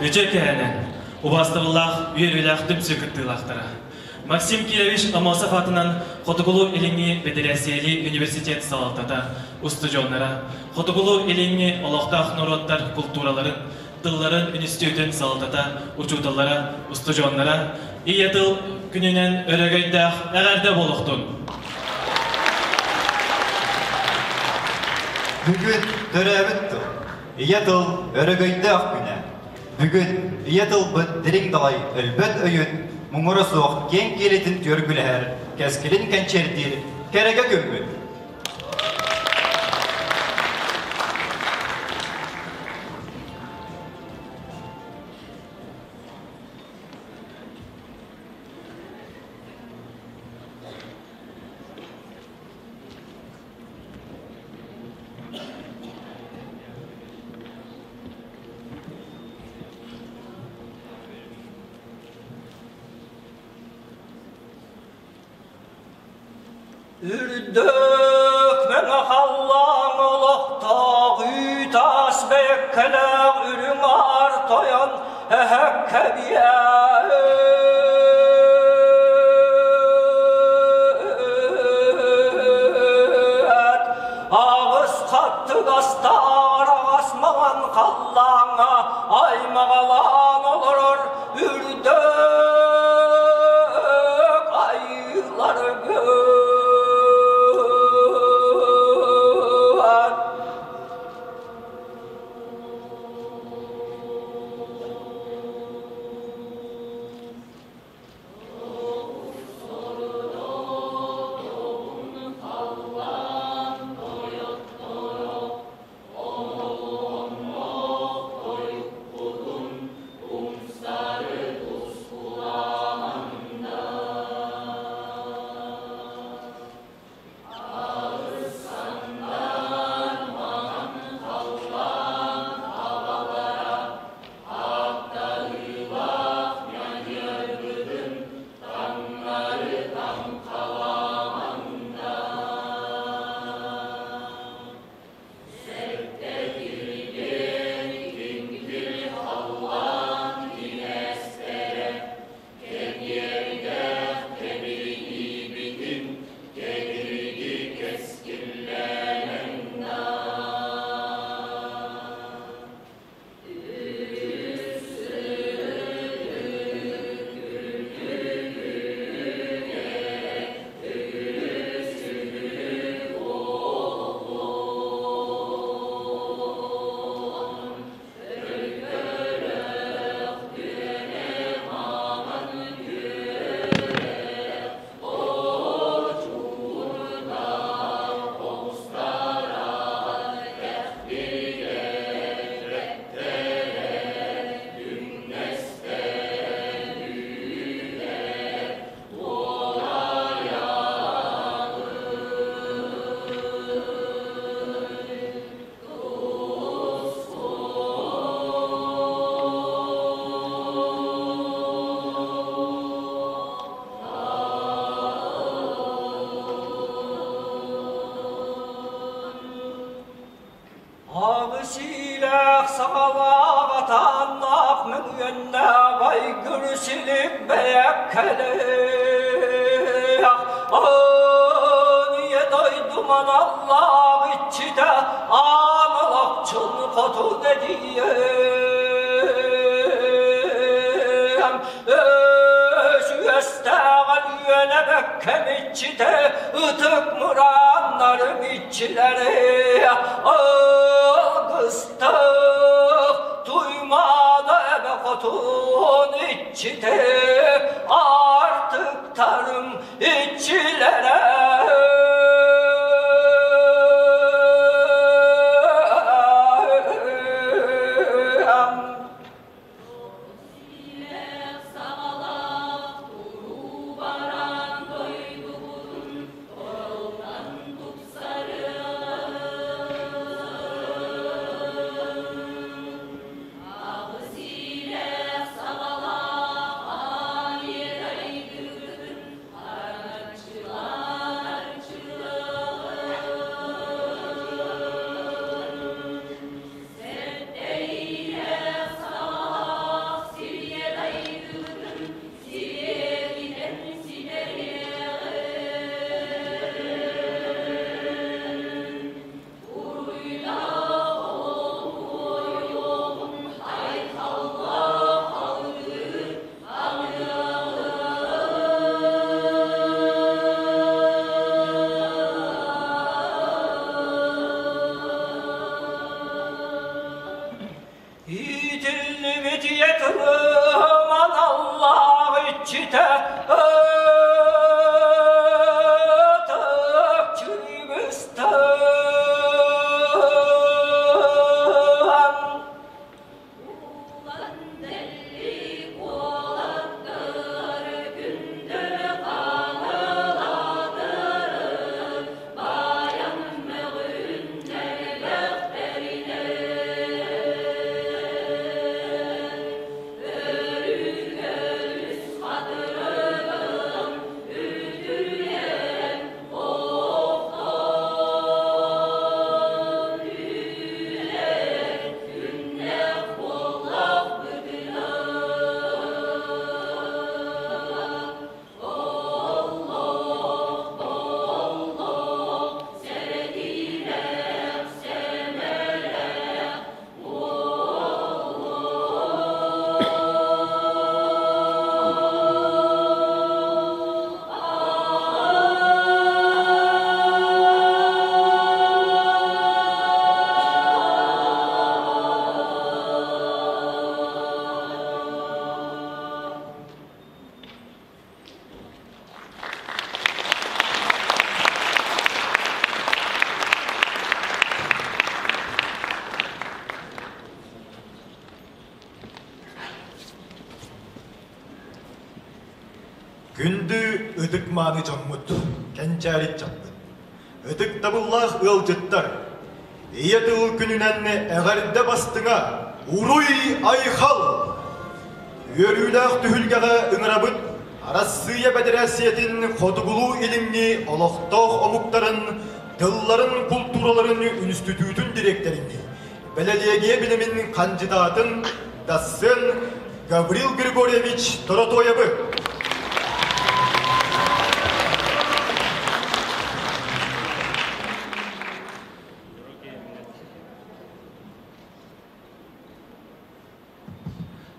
Үтүө кэһэнэн, убаастабыллаах, үөрүүлээх түмсүү кыттыылаахтара. Максим Кирович Аммосов аатынан Хотугулуу-Илиҥҥи Бэдэрээссийэлии университет салалтата, устудьуоннара, Хотугулуу-Илиҥҥи олохтоох норуоттар култуураларын, тылларын үнүстүүтүн салалтата, учууталлара, устудьуоннара Ийэ тыл күнүнэн өрөгөйдөөх эҕэрдэ буолуохтун! Бүгүн төрөөбүт тыл, ийэ тыл өрөгөйдөөх күнэ. Бүгүн ийэ тылбыт дириҥ далай өлбөт өйүн, муҥура суох киэҥ киэлитин түөргүлэһэр, кэскилин кэнчиэрдиир кэрэгэ күммүт. Үрдүк мэҥэ халлаан олохтоох үүт-аас бэйэккэлээх үрүҥ аар тойон эһэккэ биэт аҕыс хаттыгастаах араҕас маҥан халлааҥҥа аймаҕалаан олорор үрдүк айыыларгын. Аҕыс иилээх саҕалаах атааннаах мөҥүөннээх айгыр силик бэйэккэлээх Аан ийэ дойду маналлаах иччитэ аан алахчын хотун эдьиийэм Өс үөстээҕэр үөнэ бэккэм. иччитэ ытык мырааннарым иччилэрэ алгыстах Туймаада эбэ хотун иччитэ аартыктарым иччилэрэ. Иитиллибит ийэ тылым аналлаах иччитэ ытык чыыбыстан. Күндү ытык-мааны дьоммут, кэнчээри ыччаппыт, ытыктабыллаах ыалдьыттар, Ийэ тыл күнүнэн эҕэрдэ бастыҥа, уруй-айхал! Үөрүүлээх түһүлгэҕэ ыҥырабыт Арассыыйа Бэдэрээссийэтин Хотугулуу-Илиҥҥи олохтоох омуктарын тылларын култуураларын үнүстүтүүтүн дириэктэрин, бэлэлиэгийэ билимин хандьыдаатын, дассыан Гаврил Григорьевич Торотоевы.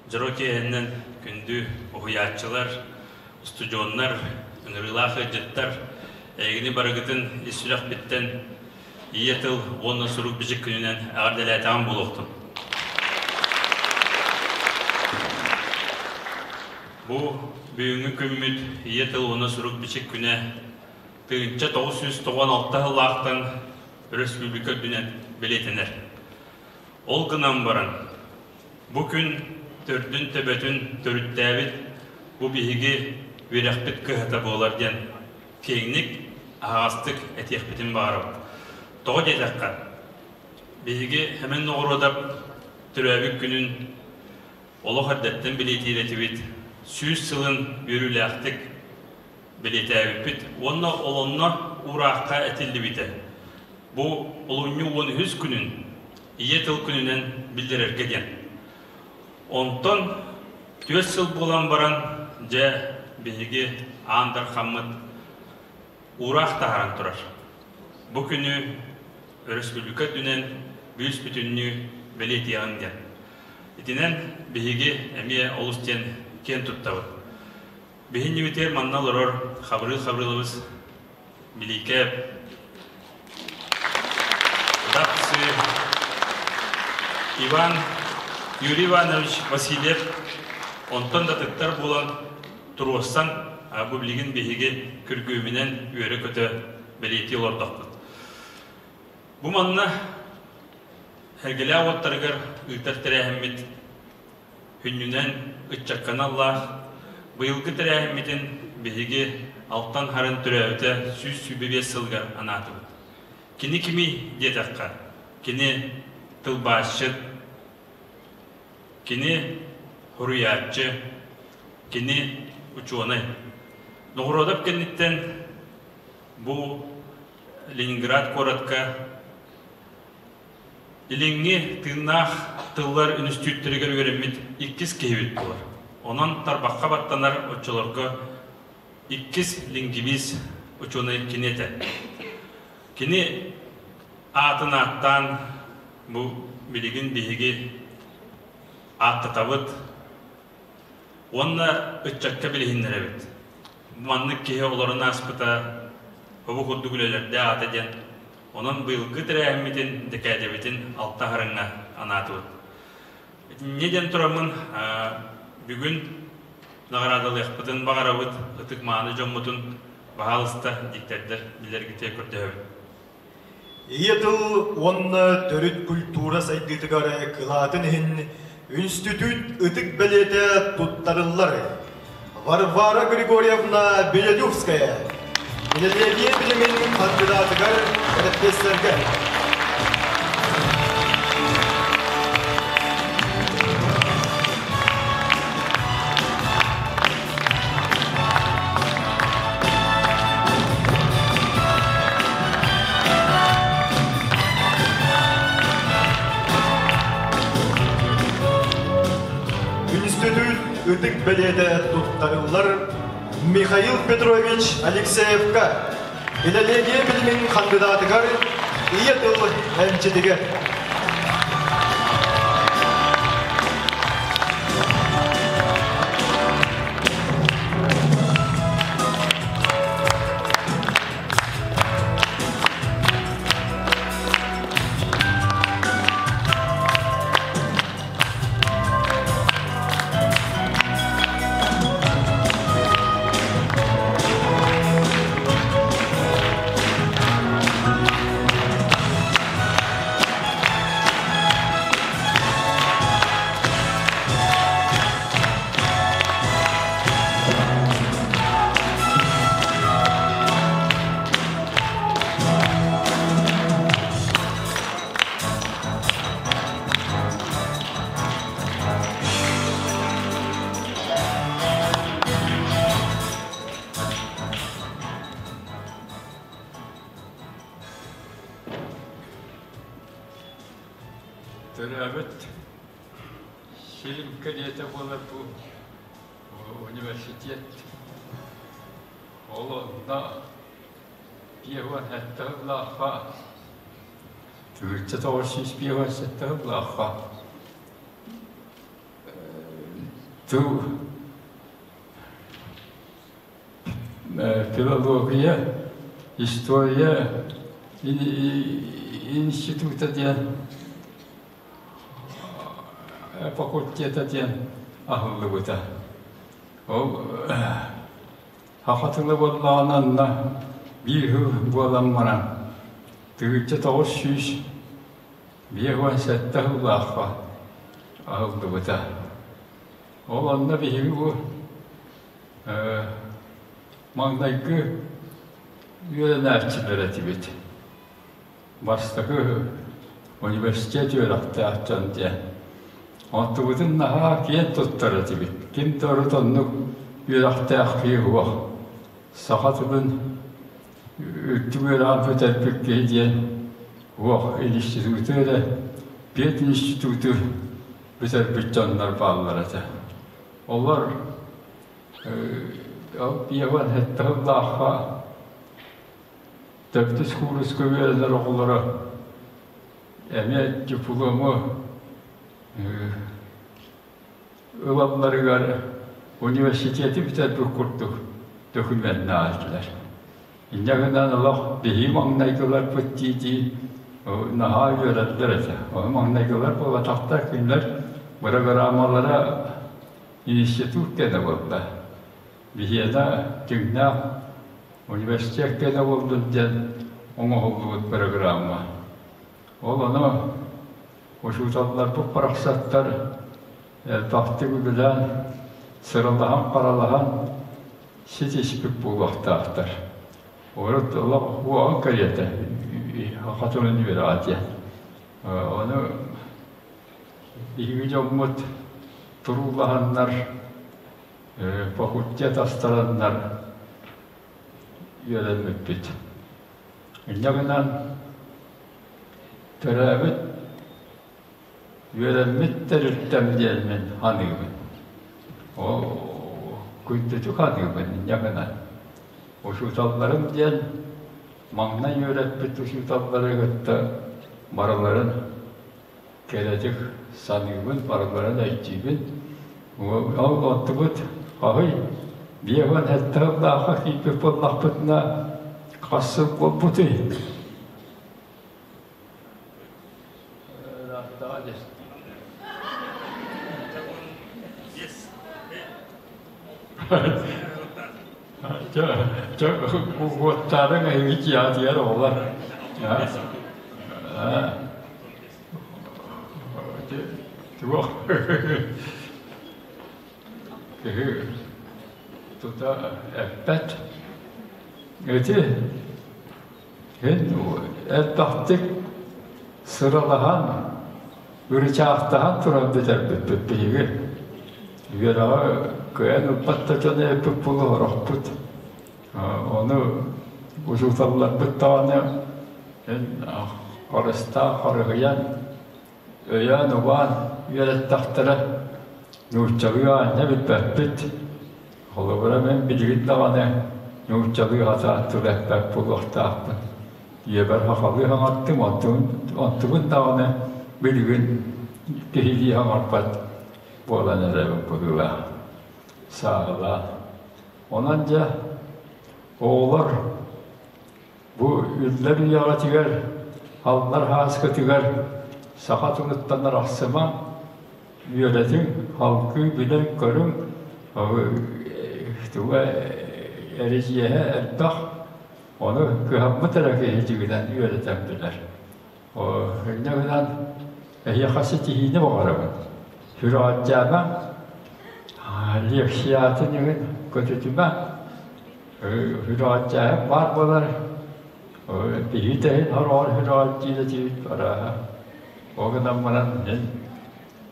Дьоро киэһэннэн күндү уһуйааччылар, устудьуоннар, ыҥырыылаах ыалдьыттар, эйигини барыгытын ис сүрэхпиттэн Ийэ тыл уонна сурук-бичик күнүнэн эҕэрдэлээтэҕим буолуохтун. Бу бүгүҥҥү күммүт Ийэ тыл уонна сурук-бичик күнэ 1996 сыллаахтан өрөспүүбүлүкэ үрдүнэн бэлиэтэнэр. Ол гынан баран, бу күн төрдүн-төбөтүн төрүттээбит бу биһиги үөрэхпит кыһата буолар диэн киэҥник, аһаҕастык этиэхпитин баҕарабыт. Тоҕо диэтэххэ, биһиги Сэмэн Ноҕуруодап төрөөбүт күнүн олох эрдэттэн бэлиэтиир этибит, 100 сылын үөрүүлээхтик бэлиэтээбиппит уонна олонно уураахха этиллибитэ. Бу олунньу 13 күнүн Ийэ тыл күнүнэн биллэрэргэ диэн. Онтон 4 сыл буолан баран, дьэ, биһиги Аан Дархаммыт уураах таһааран турар. Бу күнү өрөспүүбүлүкэ үрдүнэн бүүс-бүтүннүү бэлиэтиэҕиҥ диэн. Итинэн биһиги эмиэ олус диэн киэн туттабыт. Биһиннибитигэр манна олорор Хабырыыл Хабырыылабыс. Билиикэп, Дапсы, Иван, Юрий Иванович Васильев онтон да тыттар буолан туруорсан, бу билигин биһиги күргүөмүнэн үөрэ-көтө бэлиэтии олордохпут. Бу манна Сэргэлээх уоттарыгар ыытар тэрээһиммит Күннүнэн ыччакка аналлаах быйылгы тэрээһиммитин биһиги Алтан Харын төрөөбүтэ 125 сылыгар анаатыбыт. Кини кимий диэтэххэ, кини тылбаасчыт, кини суруйааччы, кини учуонай. Ноҕуруодап кэнниттэн бу Ленинград куоратка Илиҥҥи тыыннаах тыллар үнүстүүттэригэр үөрэммит иккис киһибит буолар. Онон тарбахха баттанар оччолорго иккис лингвист учуонай кини этэ. Кини аатын ааттаан бу билигин биһиги ааттатабыт уонна ыччакка билиһиннэрэбит. Маннык киһи олорон ааспыта бу курдук үлэлэрдээх аата диэн Онон быйылгы тэрээһиммитин, дэкээдэбитин алта аһарыҥҥа анаатыбыт. Инньэ диэн тураммын бүгүн наҕараадалыахпытын баҕарабыт, ытык-мааны дьоммутун баһаалыста диктэрдэр билэргитигэр көрдөһөбүт. Ийэ тыл уонна төрүт культура сайдыытыгар кылаатын иһин үнстүтүүт ытык бэлиэтэ туттарыллар. Варвара Григорьевна Белолюбская, филология билимин хандыдаатыгар профессорга. Үнүстүтүүт ытык бэлиэтэ туттарыллар Михаил Петрович Алексеевка, филология билимин хандыдаатыгар ийэ тыл эмчитигэр. Төрөөбүт сирим кэриэтэ буолар бу университет. Ол онно 57 сыллаахха 1957 сыллаахха тыл филология, история института диэн факультета диэн аһыллыбыта. Ол саха тыла буоллаҕына онно биир сыл буолан баран 1957 сыллаахха аһыллыбыта. Ол онно биһиги бу маҥнайгы үөрэнээччилэр этибит. Бастакы университет үөрэхтээх дьон диэн. Онтубутун наһаа киэн туттар этибит. Ким да урут оннук үөрэхтээх киһи суох. Саха тылын үрдүк үөрэҕин бүтэрбит киһи диэн суох. Институту эрэ, пединституту бүтэрбит дьоннор бааллар этэ. Олор ол биэһуон сэттэ сыллаахха төрдүс кууруска үөрэнэр оҕолоро эмиэ диплому ылалларыгар университеты бүтэрбит курдук докумуоннаах этилэр. Инньэ гынан олох биһиги маҥнайгыларбыт дии-дии наһаа үөрэллэр этэ. Ону маҥнайгылар буолбатахтар, кинилэр бырагыраамалара институт кэнэ буолла. Биһиэнэ дьиҥнээх университет кэнэ буоллун диэн оҥоһуллубут бырагыраама. Ол ону учууталларбыт барахсаттар элбэхтик үлэлээн, сыралаһан-паралаһан ситиспит буолуохтаахтар. Урут олох уоҕун кэриэтэ саха тылын үөрэҕэ диэн. Ону биһиги дьоммут туруулаһаннар, факультет астараннар үөрэммиппит. Инньэ гынан төрөөбүт Үөрэммит тэрилтэм диэн мин саныыбын. Ол күндүтүк саныыбын инньэ гынан. Учууталларым диэн маҥнай үөрэппит учууталлары кытта барыларын кэрэтик саныыбын, барыларын өйдүүбүн. Ол онтубут хаһый 57 сыллаахха киирбит буоллахпытына хас сыл буолбутуй? Уоттаарыҥ эһиги дьиэҕитигэр оҕолор. Туох киһи тута эппэт. Ити Эн элбэхтик сыралаһан, ырычаахтаһан туран бүтэрбиппит биһиги. Үөрэҕи кыайан ылбат да дьон эбиппит буолуо орохпут. Ону учууталларбыт даҕаны эн харыстаах харыһыйан, өйөөн-убаан үөрэттэхтэрэ. Нууччалыы аанньа билбэппит. Холобура, мин билигин даҕаны нууччалыы сатаан тыл эппэт буолуохтаахпын. Ийэбэр сахалыы саҥардым, онтубун даҕаны билигин киһилии саҥарбат буолан эрэбин быһыылаах, сааһылаан. Онон дьэ, оҕолор бу үллэр үйэҕитигэр, аллар һааскытыгар саха тылыттан арахсымаҥ, үөрэтиҥ, халгыы билэн көрүҥ, туга эридьиэһэ элбэх, ону кыһаммыт эрэ киһи дьиҥинэн үөрэтэн билэр. Инньэ гынан эһиэхэ ситиһиини баҕарабын. Сүрэҕэлдьээмэҥ, лекциятын иһин көтүтүмэҥ, сүрэҕэлдьээһин баар буолар, биһиги да иһин хороҕор сүрэҕэлдьиир этибит арааһа. Ол гынан баран мин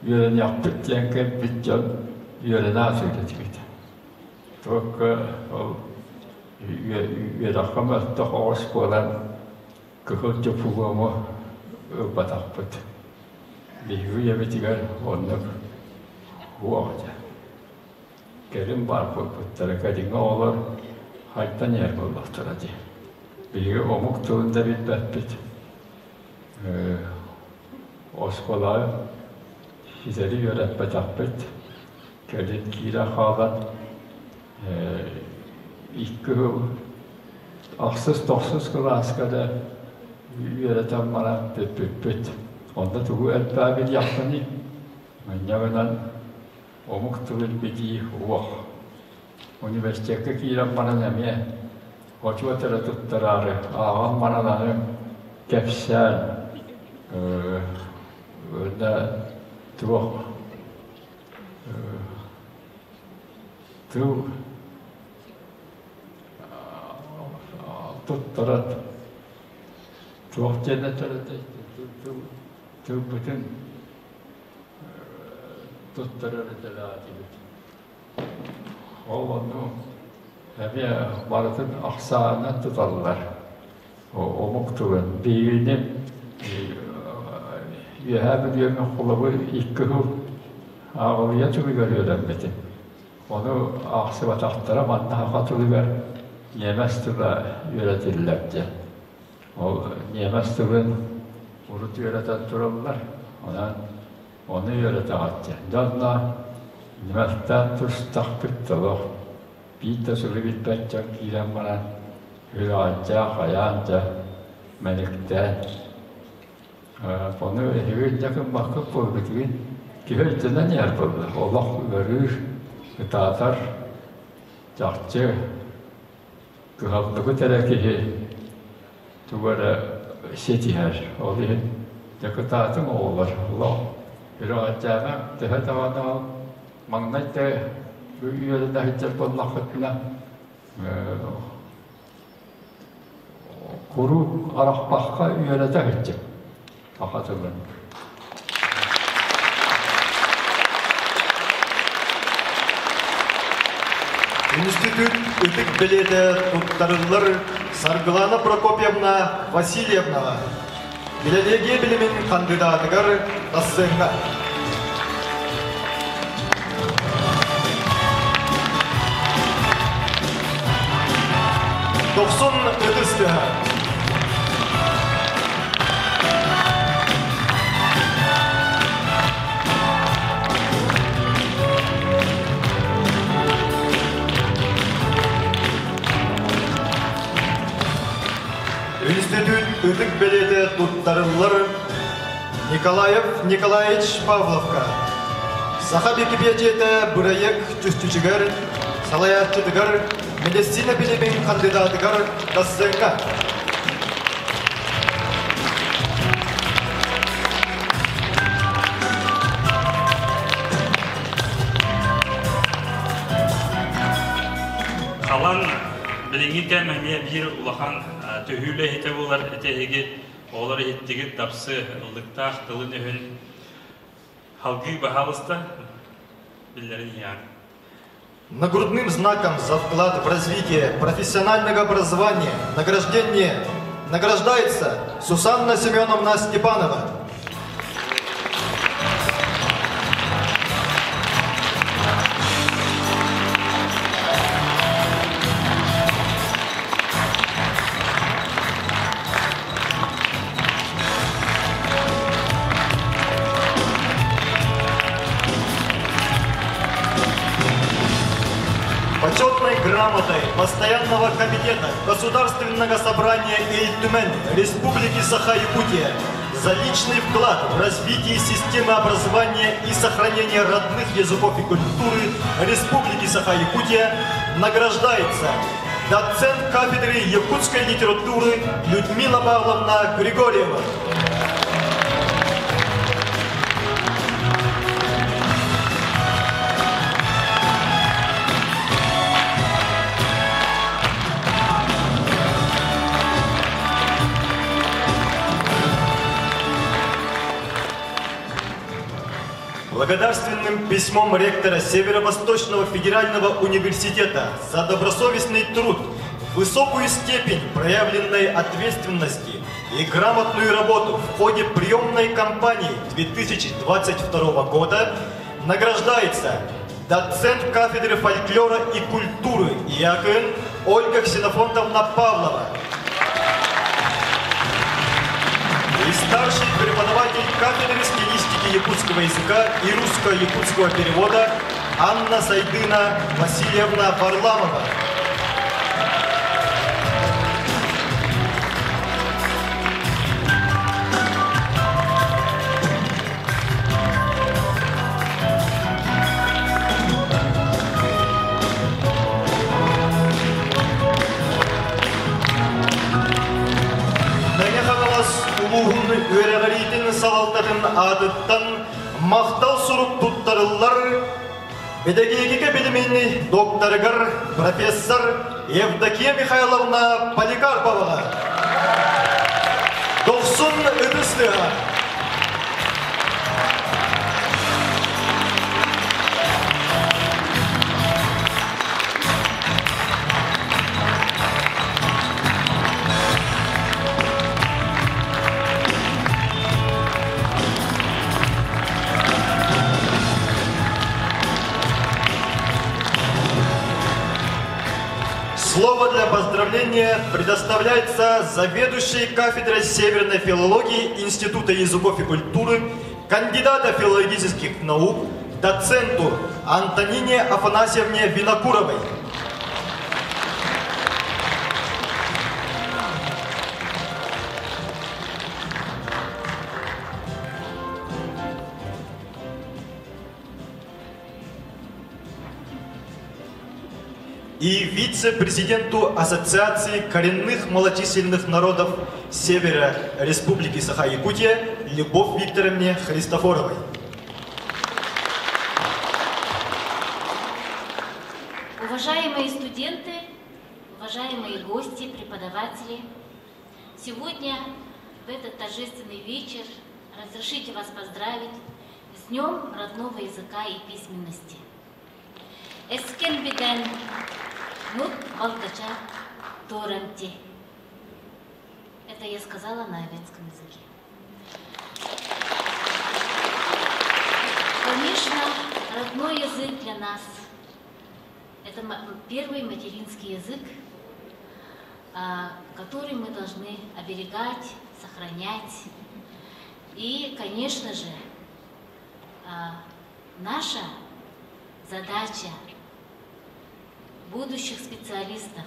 үөрэниэхпит диэн кэлбит дьон үөрэнэ сылдьар этибит. Туохха ол үөрэххэ мөлтөх оҕус буолан кыһыл дьоппугуому ылбатахпыт. Биһиги үйэбитигэр оннук суох этэ. Кэлин баар буолбуттара, кэлиҥҥи оҕолор хайтан иһэр буоллахтара дии. Биһиги омук тылын да билбэппит. Оскуолаҕа ситэри үөрэппэтэхпит, кэлин киирэ хаалан икки сыл ахсыс-тохсус кылааска да үөрэтэн баран бүппүппүт. Онно тугу элбэҕи билиэхпиний? Манньа гынан омук тылын билии уох. Университекка киирэн баран эмиэ отчуот эрэ туттараары ааҕан баран аны кэпсээн уонна туох тыл туттаран туох диэн этэр этэй тылбытын туттарар этэлээтибит. Ол ону эмиэ барытын ахсаанынан туталлар. Омук тылын. Биһигини Үөһээ Бүлүүгэ холобур икки сыл ааҕылыйа тылыгар үөрэммитим. Ону аахсыбатахтара манна саха тылыгар ньиэмэс тыла үөрэтиллэр диэн. Ол ньиэмэс тылын урут үөрэтэн тураллар. Онон Ону үөрэтэҕит диэн. Дьэ онно ньымастаан тустахпыт да олох биир да сылы билбэт дьон киирэн баран Үрэҕэлдьээх хайаан дьэ мэниктээн ону эһиги дьэ гыммаккыт буолбутугун киһи өйдөнөн иһэр буолла олох ыарыыр ытаатар чахчы кыһаллыбыт эрэ киһи тугу эрэ ситиһэр ол иһин дьэ кытаатыҥ оҕолор олох үрэҕэлдьээмэҥ төһө даҕаны ол маҥнай да үөрэнэ сылдьар буоллаххытына Куруук арахпахха үөрэтэ сылдьыҥ саха тылын. Институт ытык бэлиэтэ туттарыллар Саргылана Прокопьевна Васильевнаҕа, филология билимин хандыдаатыгар Тассыҥҥа. Дохсун ытыс тыаһа. Институт ытык бэлиэтэ туттарыллар Николаев Николаевич Павловка Саха Бикипиэдьийэтэ бырайыак түстүчүгэр, салайааччытыгар, медицина билимин хандыдаатыгар Тассыҥҥа. Халан билиҥҥи кэм эмиэ биир улахан төһүү үлэһитэ буолар ити эһиги Оҕолор иһиттигит дапсы ыллыктаах тылын-өһүн халгыы баһаалыста биллэрин иһиэҕиҥ. Нагрудным знаком за вклад в развитие профессионального образования награждение награждается Сусанна Семеновна Степанова. Почетной грамотой Постоянного комитета Государственного собрания Ил-Түмэн Республики Саха-Якутия за личный вклад в развитие системы образования и сохранение родных языков и культуры Республики Саха-Якутия награждается доцент кафедры якутской литературы Людмила Павловна Григорьева. Благодарственным письмом ректора Северо-Восточного федерального университета за добросовестный труд, высокую степень проявленной ответственности и грамотную работу в ходе приемной кампании 2022 года награждается доцент кафедры фольклора и культуры ИАКН Ольга Ксенофонтовна Павлова и старший преподаватель кафедры стилистики якутского языка и русско-якутского перевода Анна Сайдына Васильевна Варламова. Мэҥэ Хаҥалас улууһун үөрэҕириитин салалтатын аатыттан махтал сурук туттарыллар педагогика билимин докторыгар профессор Евдокия Михайловна Поликарповаҕа. Дохсун ытыс тыаһа. Слово для поздравления предоставляется заведующей кафедрой северной филологии Института языков и культуры, кандидата филологических наук, доценту Антонине Афанасьевне Винокуровой. и вице-президенту Ассоциации коренных малочисленных народов Севера Республики Саха-Якутия Любовь Викторовне Христофоровой. Уважаемые студенты, уважаемые гости, преподаватели, сегодня в этот торжественный вечер разрешите вас поздравить с Днем родного языка и письменности. Эскен биден мук балгача торанти. Это я сказала на эвенском языке. Конечно, родной язык для нас – это первый материнский язык, а, который мы должны оберегать, сохранять. И, конечно же, а, наша задача будущих специалистов,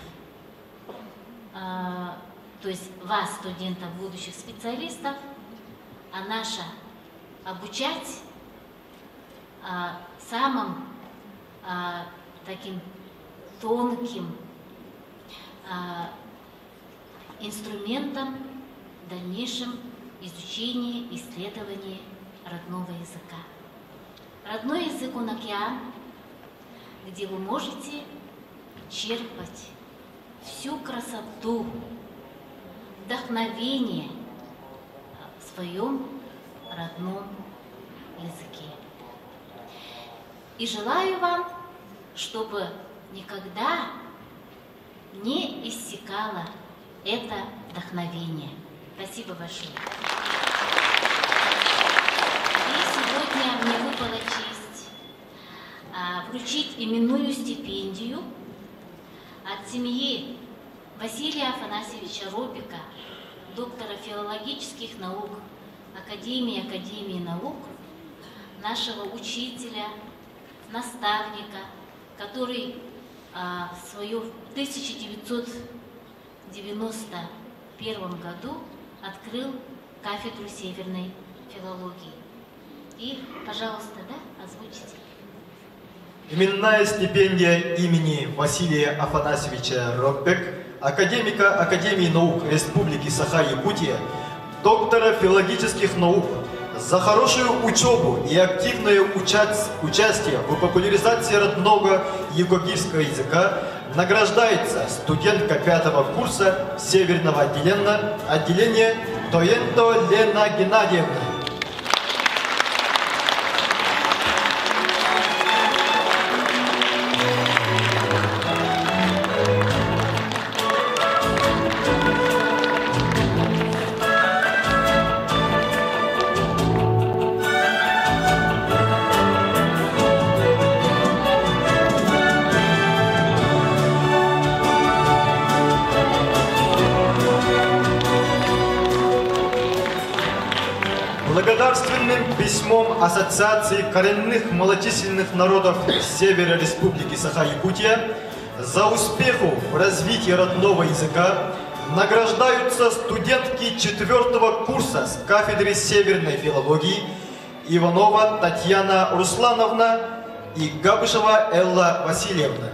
а, то есть вас, студентов, будущих специалистов, а наша обучать самым таким тонким инструментом в дальнейшем изучении, исследовании родного языка. Родной язык, он океан, где вы можете черпать всю красоту, вдохновение в своем родном языке. И желаю вам, чтобы никогда не иссякало это вдохновение. Спасибо большое. И сегодня мне выпала честь а, вручить именную стипендию от семьи Василия Афанасьевича Робика, доктора филологических наук Академии Академии наук, нашего учителя, наставника, который а, в свою 1991 году открыл кафедру северной филологии. И, пожалуйста, да, озвучите. Именная стипендия имени Василия Афанасьевича Роббек, академика Академии наук Республики Саха-Якутия, доктора филологических наук, за хорошую учебу и активное участие в популяризации родного юкагирского языка награждается студентка пятого курса Северного отделения, отделения Тоенто Лена Геннадьевна. Благодарственным письмом Ассоциации коренных малочисленных народов Севера Республики Саха-Якутия за успеху в развитии родного языка награждаются студентки четвертого курса с кафедры северной филологии Иванова Татьяна Руслановна и Габышева Элла Васильевна.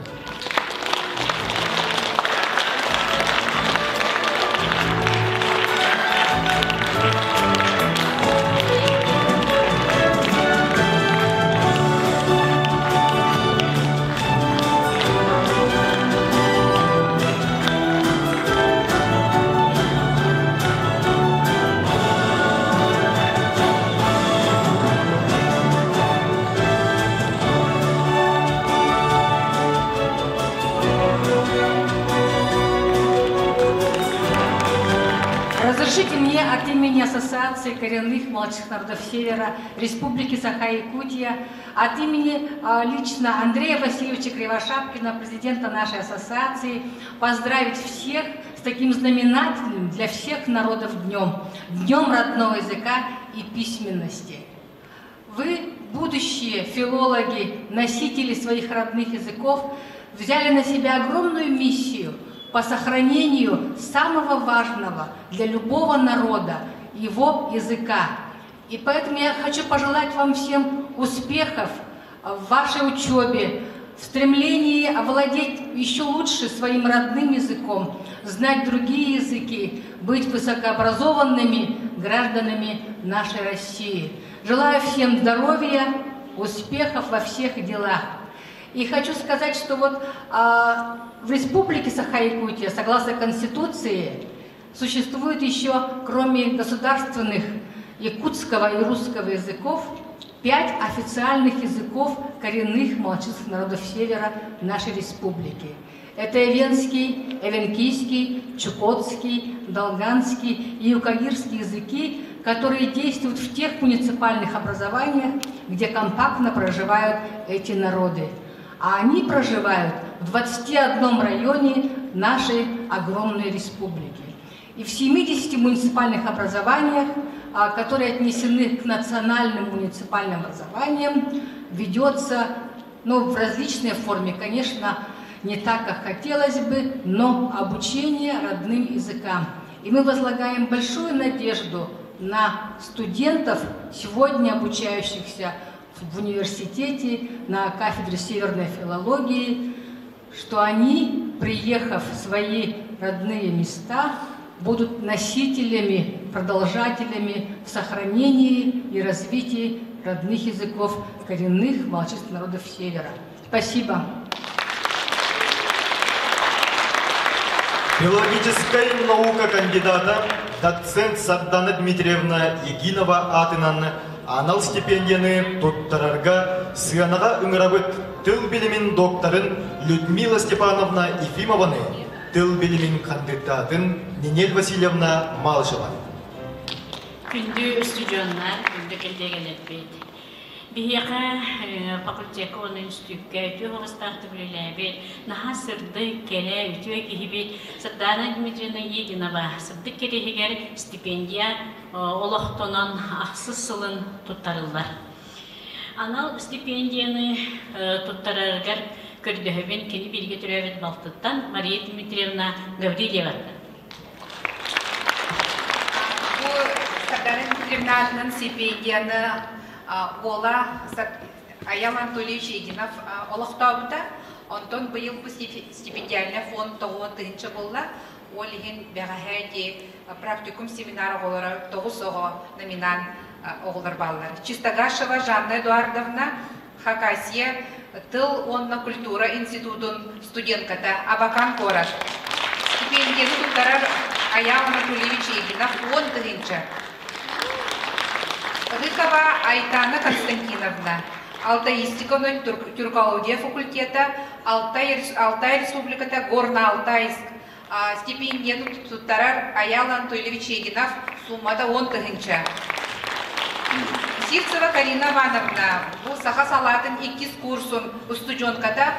Разрешите мне от имени Ассоциации коренных младших народов Севера Республики Саха-Якутия, от имени а, лично Андрея Васильевича Кривошапкина, президента нашей ассоциации, поздравить всех с таким знаменательным для всех народов днем, Днем родного языка и письменности. Вы, будущие филологи, носители своих родных языков, взяли на себя огромную миссию по сохранению самого важного для любого народа, его языка. И поэтому я хочу пожелать вам всем успехов в вашей учебе, в стремлении овладеть еще лучше своим родным языком, знать другие языки, быть высокообразованными гражданами нашей России. Желаю всем здоровья, успехов во всех делах. И хочу сказать, что вот в Республике Саха-Якутия, согласно Конституции, существует еще, кроме государственных якутского и русского языков, 5 официальных языков коренных малочисленных народов Севера нашей республики. Это эвенский, эвенкийский, чукотский, долганский и юкагирский языки, которые действуют в тех муниципальных образованиях, где компактно проживают эти народы. А они проживают в 21 районе нашей огромной республики. И в 70 муниципальных образованиях, которые отнесены к национальным муниципальным образованиям, ведется, ну, в различной форме, конечно, не так, как хотелось бы, но обучение родным языкам. И мы возлагаем большую надежду на студентов, сегодня обучающихся в университете на кафедре северной филологии, что они, приехав в свои родные места, будут носителями, продолжателями в сохранении и развитии родных языков коренных малочисленных народов Севера. Спасибо. Филологическая наука кандидата, доцент Сардана Дмитриевна Егинова аатынан анал стипендияны туттарарга сыанаҕа ыҥырабыт тыл билимин докторын Людмила Степановна Ефимованы, тыл билимин хандыдаатын Нинель Васильевна Малышева. Күндү устудьуоннар, күндү кэллиэгэлэрбит. Биһиэхэ факультекка уонна институкка үтүө суобастаахтык үлэлээбит, наһаа сырдык, кэрэ, үтүө киһибит Сардаана Дмитриевна Егинова сырдык кэриэһигэр стипендия олохтонон ахсыс сылын туттарыллар. Анал стипендияны туттарарыгар көрдөһөбүн кини бииргэ төрөөбүт балтыттан Мария Дмитриевна Гаврильеваттан. Бу Сардаана Дмитриевна аатынан стипендияны уола Аял Анатольевич Егинов олохтообута. Онтон быйыл бу стипендиальный фонд 9000 буолла. Ол иһин бэҕэһээ дии практикум семинар оҕолоро 9 оҕо номинант оҕолор бааллар. Чистогашева Жанна Эдуардовна, Хакасия тыл уонна культура институтун студентката, Абакан куорат. Стипендияны туттарар Аял Анатольевич Егинов 10 000. Рыкова Айтана Константиновна, Алтаистика тюркология факультета, Алтай, Алтай Республиката, Горно-Алтайск. Стипендияны туттарар Аял Анатольевич Егинов, суммата 10 000. Сивцева Карина Ивановна, бу саха салаатын иккис курсун устудьуонката,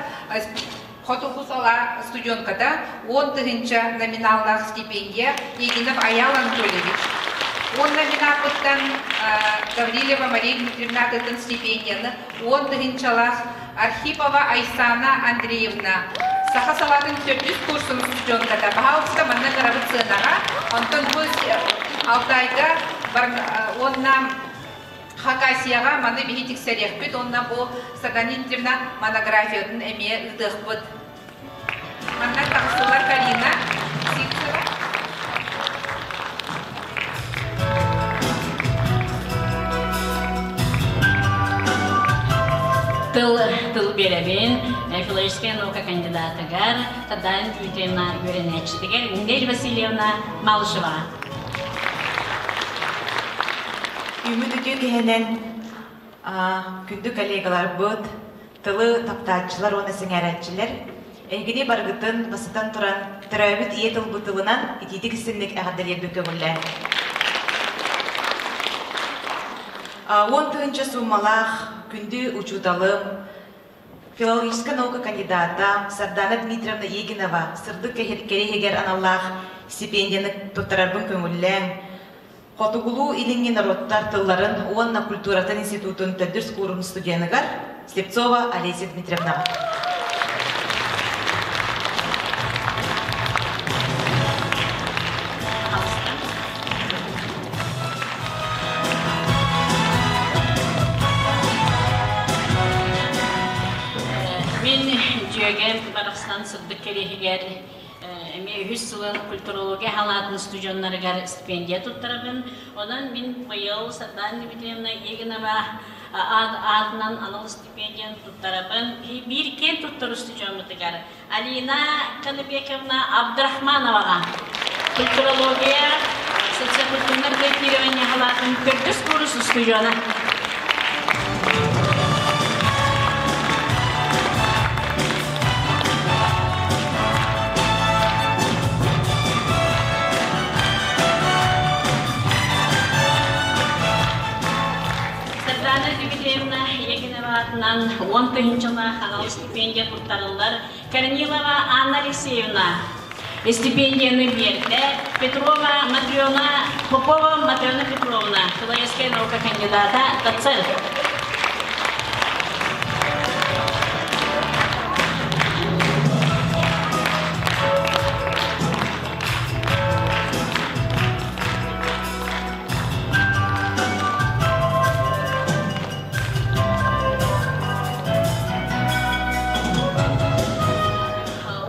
хотугу сала студентката, 10 000 номиналлаах стипендия Егинов Аял Анатольевич. Он номинапыттан Гаврилева Мария Дмитриевна аатыттан стипендияны 10 000-лаах Архипова Айсана Андреевна. Саха салаатын төрдүс курсун студентката. Баһаалыста манна ыҥырабыт сыанаҕа. Онтон бу Алтайга онна Хакасияҕа маны биһи тиксэриэхпит, онна бу Сардана Дмитриевна монографиятын эмиэ ыытыахпыт. Манна таҕыстылар Карина Сивцева. Тыл тыл биэрэбин филологическая наука кандидатыгар Сардаана Дмитриевна үөрэнээччитигэр Нинель Васильевна Малышева. Үүммүт үтүө киэһэнэн күндү коллегаларбыт, тылы таптааччылар уонна сэҥээрээччилэр, эһигини барыгытын бастатан туран төрөөбүт ийэ тылбыт тылынан итиитик истиҥник эҕэрдэлиирбин көҥүллээҥ. 10 000 суумалаах күндү учууталым, филологическая наука кандидата Сардана Дмитриевна Егинова сырдык кэриэһигэр аналлаах стипендияны туттарарбын көҥүллээҥ. Хотугулуу Илиҥҥи норуоттар тылларын уонна культуратын институтун төрдүс куурун студеныгар Слепцова Олеся Дмитриевнаҕа. Мин Дьүөгэм барахсан сырдык кэриэһигэр эмиэ үһүс сылын культурология халаатын студеннарыгар стипендия туттарабын. Онон мин быйыл Сардаана Дмитриевна Егинова аатынан анал стипендияны туттарабын. Биир киэн туттар устудьуоммутугар Алина Каныбековна Абдрахмановаҕа культурология социокультурнай проектирование халаатын төрдүс курс устудьуона. Сардана Дмитриевна Егинова аатынан 10 тыһыынчалаах анал стипендия туттарыллар. Корнилова Анна Алексеевна стипендияны биэрдэ. Петрова Матрена, Попова Матрена Петровна, филологическая наука кандидата, доцент.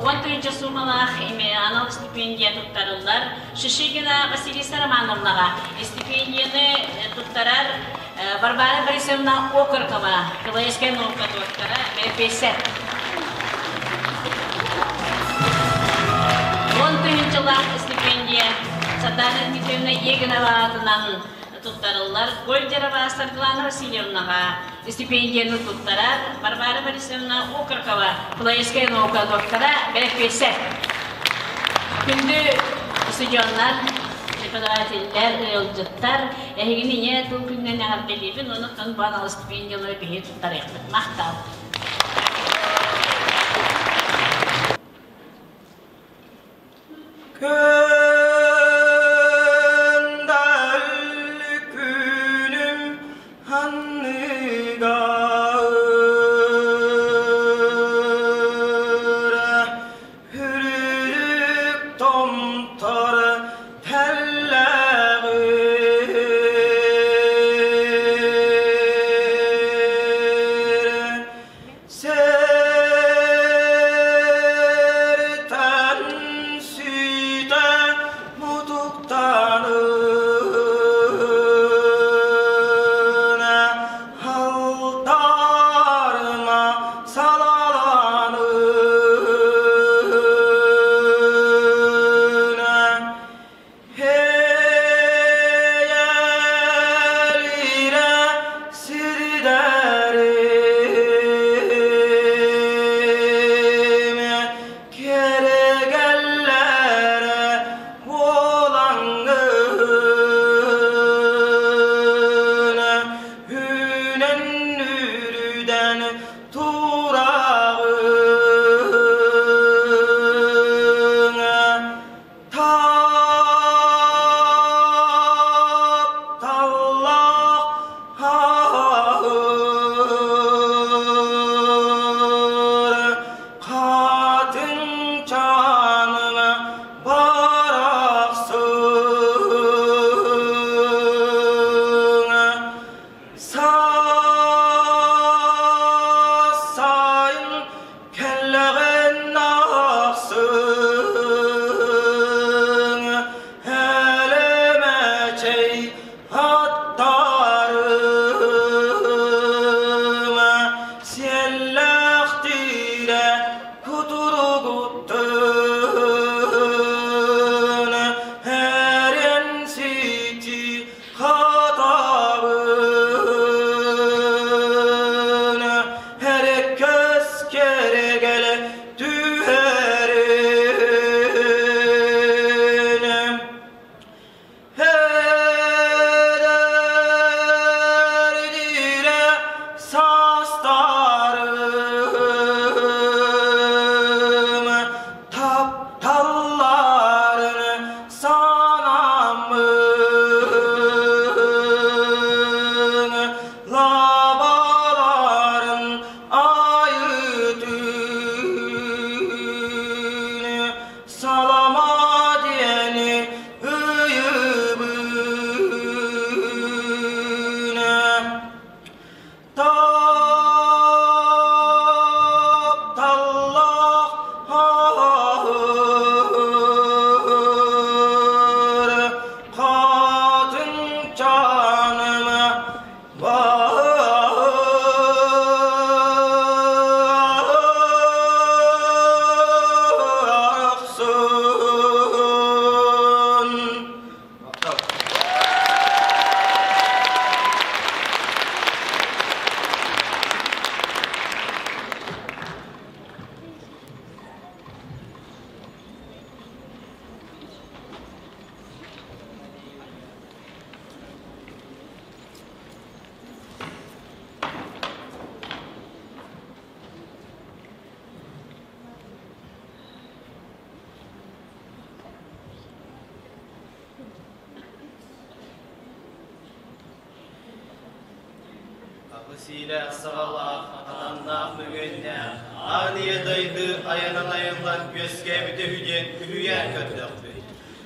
10 тыһыынча суумалаах анал стипендия туттарыллар. Шишигина Василиса Романовнаҕа стипендияны туттарар Варвара Борисовна Окорокова, филологическая наука доктора, бэрэпиэссэр. 10 тыһыынчалаах стипендия Сардана Дмитриевна Егинова аатынан туттарыллар. Гольдерова Саргылана Васильевнаҕа стипендияны туттарар Варвара Борисовна Окорокова, филологическая наука доктора, бэрэпиэссэр. Күндү студеннар, преподавателлэр, ыалдьыттар, эһигини ийэ тыл күнүнэн эҕэрдэлиибин, онон бу анал стипендиялары биһи туттарыахпыт. Махтал. Көндөл күнүм анныгар Үрүк томтор тэллэҕэр. Сиилээх-саҕалаах, атаннаах мөҥүөннээх, аан ийэ дайды айанан айыллан үөскээбитэ үһү диэн үһүйээн көрдөхпүт.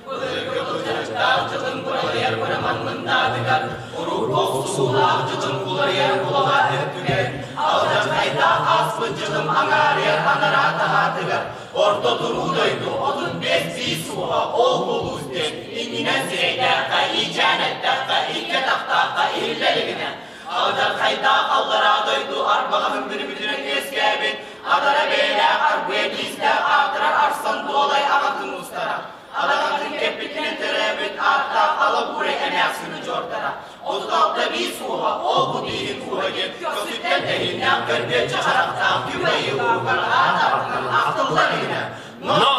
Былыргы былдьаһыктаах дьылын буралыйар быраман мындаатыгар, урукку охсуһуулаах дьылын уларыйар улаҕа өттүгэр, алдьархайдаах ааспыт дьылым аҥаарыйар анараа таһаатыгар, орто туруу дойду 35 биис уоһа ол булуус диэн иннинэн сирэйдээххэ, иичээн эттэххэ, икки атахтаахха иһиллэ илигинэ, Алдьархайдаах аллараа дойду арбаҕаһын бүрүбүтүнэн үөскээбит, адара бэйэлээх аргыйа тиистээх аатырар Арсан Дуолай аҕатын уустара, адаҕатын кэппитинэн төрөөбүт ааттаах Алабура эмээхсин удьуордара, 36 биис ууһа, ол-бу бииһин ууһа диэн көхсүттэн тэһииннээх көрбүөччү харахтаах күбэйи ууһугар аат аатынан ахтыллар иһинэ. Но!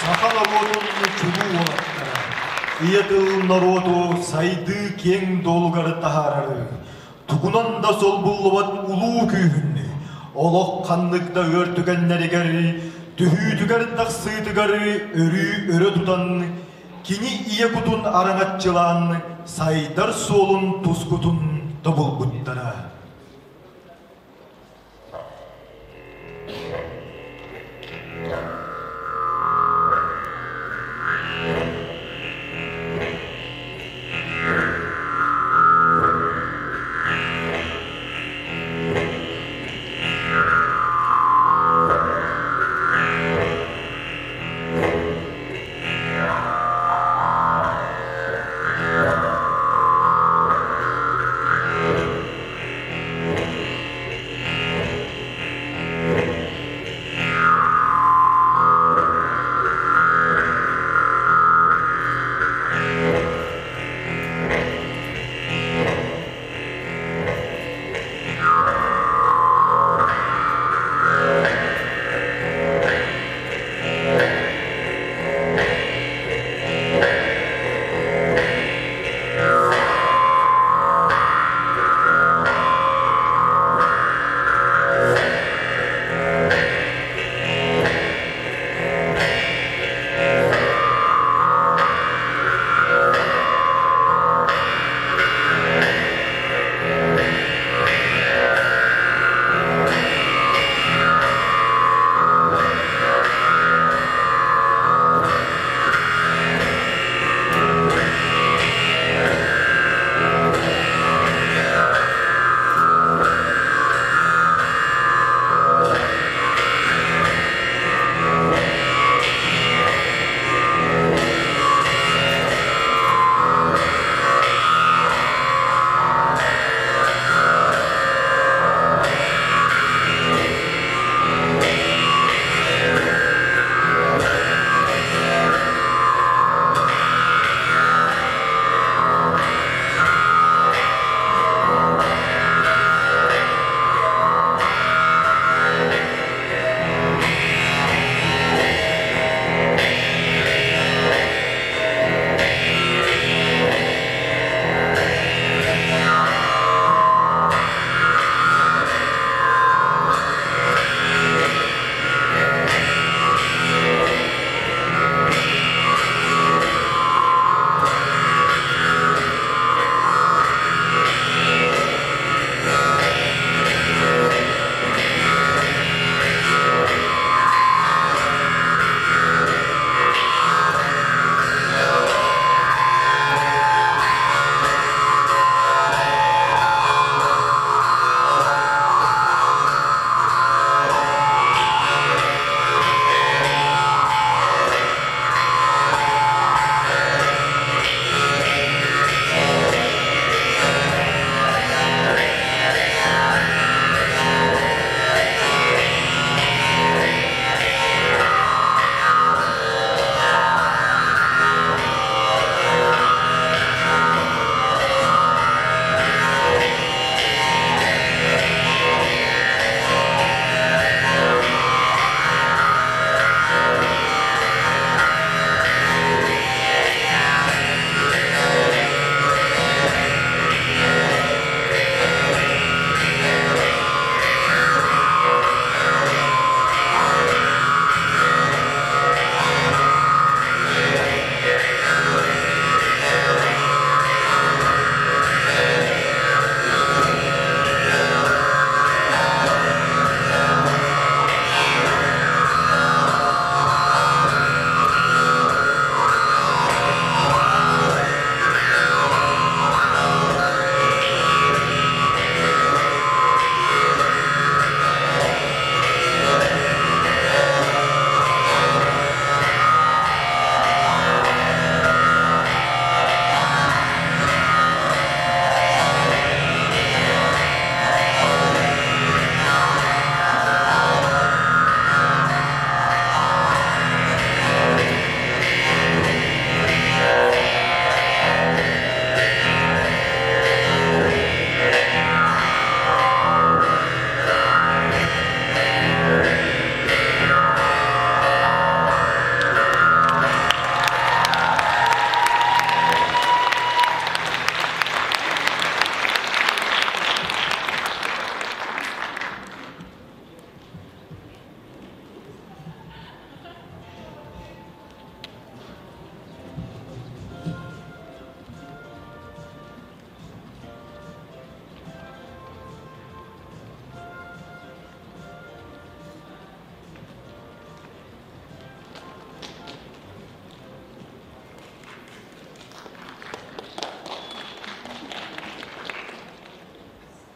Саха норуотун чулуу уолаттара, ийэ тыл норуоту сайдыы киэҥ дуолугар таһаарары, тугунан да солбуллубат улуу күүһүн, олох ханнык да ыар түгэннэригэр, түһүүтүгэр-тахсыытыгар өрүү өрө тутан, кини ийэ кутун араҥаччылаан сайдар суолун тускутун тобулбуттара.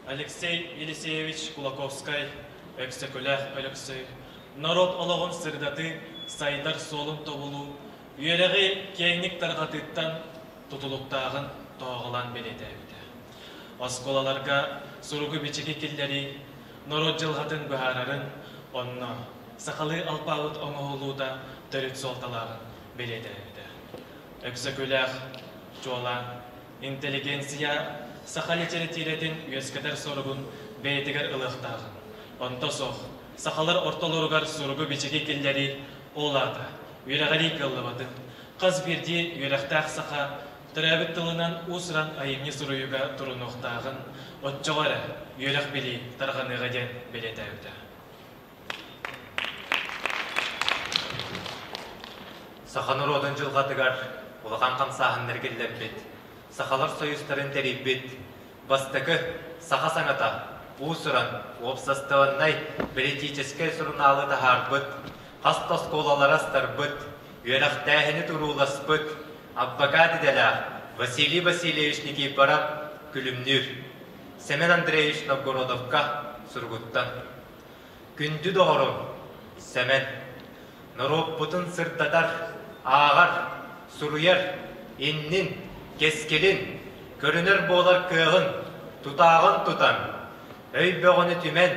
Алексей Елисеевич Кулаковскай, Өксөкүлээх Өлөксөй, норуот олоҕун сырдатыы, сайдар суолун тобулуу, үөрэҕи киэҥник тарҕатыыттан тутулуктааҕын тоһоҕолоон бэлиэтээбитэ. Оскуолаларга суругу-бичиги киллэрии, норуот дьылҕатын быһаарарын, онно сахалыы алпаабыт оҥоһуллуута төрүт суолталааҕын бэлиэтээбитэ. Өксөкүлээх, чуолаан, интеллигенция саха литэрэтиирэтин үөскэтэр соругун бэйэтигэр ылыахтааҕын, онто суох сахалар ортолоругар суругу-бичиги киллэрии ол аата үөрэҕирии кыаллыбатын, хас биирдии үөрэхтээх саха төрөөбүт тылынан уус-уран айымньы суруйууга турунуохтааҕын, оччоҕо эрэ үөрэх-билии тарҕаныаҕа диэн бэлиэтээбитэ. Саха норуотун дьылҕатыгар улахан хамсааһыннары киллэрбит, сахалар союзтарын тэрийбит бастакы саха саҥата уус-уран уопсастыбаннай бэлитиичэскэй сурунаалы таһаарбыт, хас да оскуолалары астарбыт, үөрэхтээһини турууласпыт адвокат идэлээх Василий Васильевич Никифоров Күлүмнүүр, Семен Андреевич Новгородовка суругуттан Күндү доҕорум, Сэмэн, норуоппутун сырдатар, ааҕар, суруйар, иннин, кэскилин, көрүнэр буолар кыаҕын, тутааҕын тутан, өй бөҕөнү түмэн,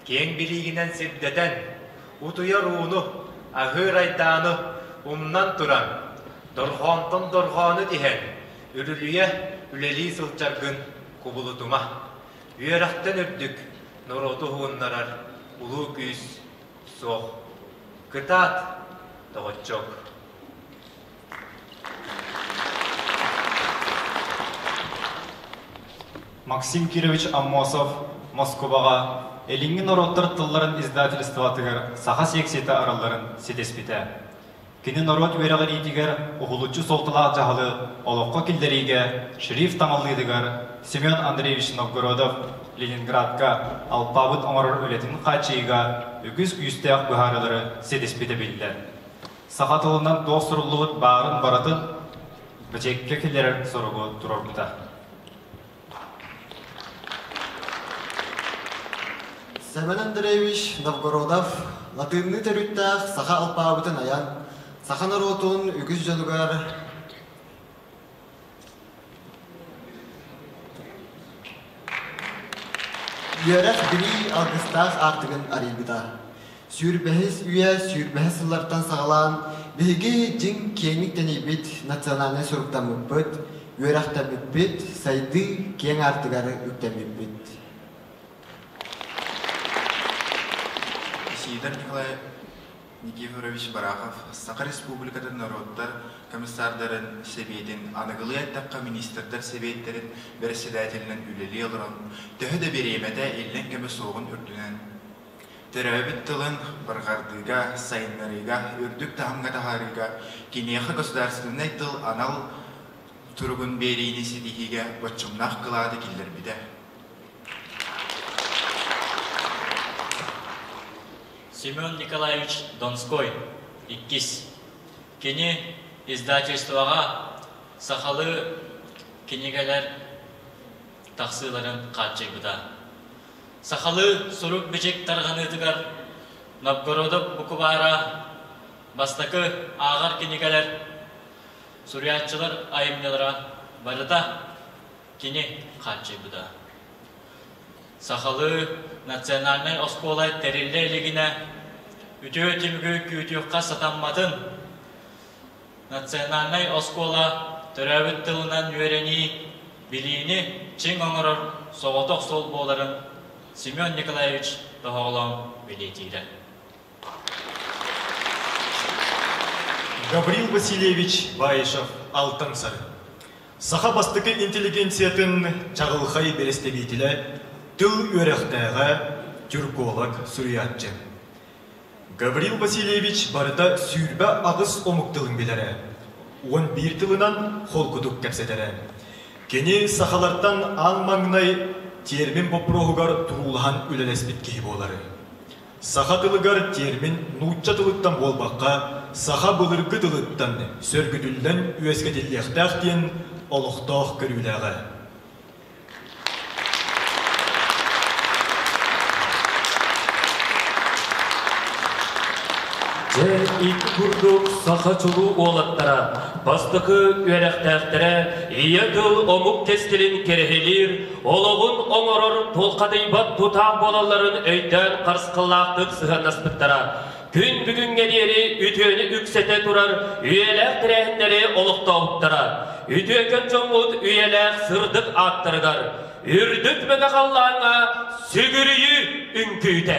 киэҥ билиигинэн сирдэтэн, утуйар ууну, аһыыр айдааны умнан туран, дорҕоонтон дорҕоону тиһэн, үрүлүйэ үлэлии сылдьаргын кубулутума. Үөрэхтэн үрдүк, норуоту уһугуннарар улуу күүс суох. Кытаат, доҕоччуок! Максим Кирович Аммосов Москубаҕа Илиҥҥи норуоттар тылларын издательствотыгар саха секцията арылларын ситиспитэ. Кини норуот үөрэҕириитигэр уһулуччу суолталаах дьаһалы олоххо киллэриигэ шрифт таҥаллыытыгар Семен Андреевич Новгородов Ленинградка алпаабыт оҥорор үлэтин хааччыйыыга үгүс күүстээх быһаарыылары ситиспитэ биллэр. Саха тылынан туох суруллубут баарын барытын бэчээккэ киллэрэр соругу туруорбута. Семен Андреевич Новгородов латыынныы төрүттээх саха алпаабытын айан, саха норуотун үгүс дьонугар үөрэх билии алгыстаах аартыгын арыйбыта. Сүүрбэһис үйэ сүүрбэһис сыллартан саҕалаан биһиги дьиҥ киэҥник тэнийбит национальнай суруктаммыппыт, үөрэхтэммиппит, сайдыы киэҥ аартыгар үктэммиппит. Исидор Николай Никифорович Барахов Саха Республикатын норуоттар комиссардарын Сэбиэтин аныгылыы эттэххэ министрдэр Сэбиэттэрин бэрэссэдээтэлинэн үлэлии олорон, төһө да бириэмэтэ иллэҥ кэмэ суоҕун үрдүнэн, Төрөөбүт тылын барҕардыыга, сайыннарыыга, үрдүк таһымҥа таһаарыыга киниэхэ государственнай тыл анал туругун биэриини ситиһиигэ боччумнаах кылааты киллэрбитэ. Семен Николаевич Донской, иккис. Кини издательствоҕа сахалыы кинигэлэр тахсыыларын хааччыйбыта. Сахалыы сурук-бичик тарҕаныытыгар Новгородов букубаара бастакы ааҕар кинигэлэр, суруйааччылар айымньылара барыта кини хааччыйбыта. Сахалыы национальнай оскуола тэриллэ илигинэ үтүө түмүгү күүтүөххэ сатамматын, национальнай оскуола төрөөбүт тылынан үөрэнии билиини чиҥ оҥорор соҕотох суол буоларын Семен Николаевич тоһоҕолоон бэлиэтиирэ. Гаврил Васильевич Баишев Алтан Сары Саха бастакы интеллигенциятын чаҕылхай бэрэстэбиитилэ, тыл үөрэхтээҕэ, тюрколог, суруйааччы. Гаврил Васильевич барыта 28 омук тылын билэрэ, 11 тылынан холкутук кэпсэтэрэ. Кини сахалартан аан маҥнай термин боппуруоһугар туруулаһан үлэлэспит киһи буолар. Саха тылыгар термин нуучча тылыттан буолбакка, саха былыргы тылыттан сөргүтүллэн үөскэтиллиэхтээх диэн олохтоох көрүүлээҕэ. Дьэ, ити курдук саха чулуу уолаттара, бастакы үөрэхтээхтэрэ ийэ тыл омук кэскилин кэрэһилиир, олоҕун оҥорор тулхадыйбат тутаах буолалларын өйдөөн харысхаллаахтык сыһыаннаспыттара. Күн бүгүҥҥэ диэри үтүөнү үксэтэ турар үйэлээх тэрээһиннэри олохтообуттара. Үтүөкэн дьоммут үйэлээх сырдык ааттарыгар, үрдүк мэҥэ халлааҥҥа сүгүрүйүү үҥкүүтэ.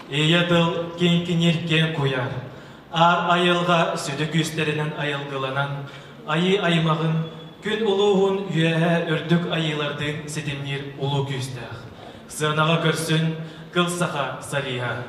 Ийэ тыл киҥкиниир киэҥ куйаар, аар айылҕа сүдү күүстэринэн айылгыланан, айыы аймаҕын, күн улууһун үөһээ үрдүк айыылардыын ситимниир улуу күүстээх. Сыанаҕа көрсүн Кыл Саха солиһа.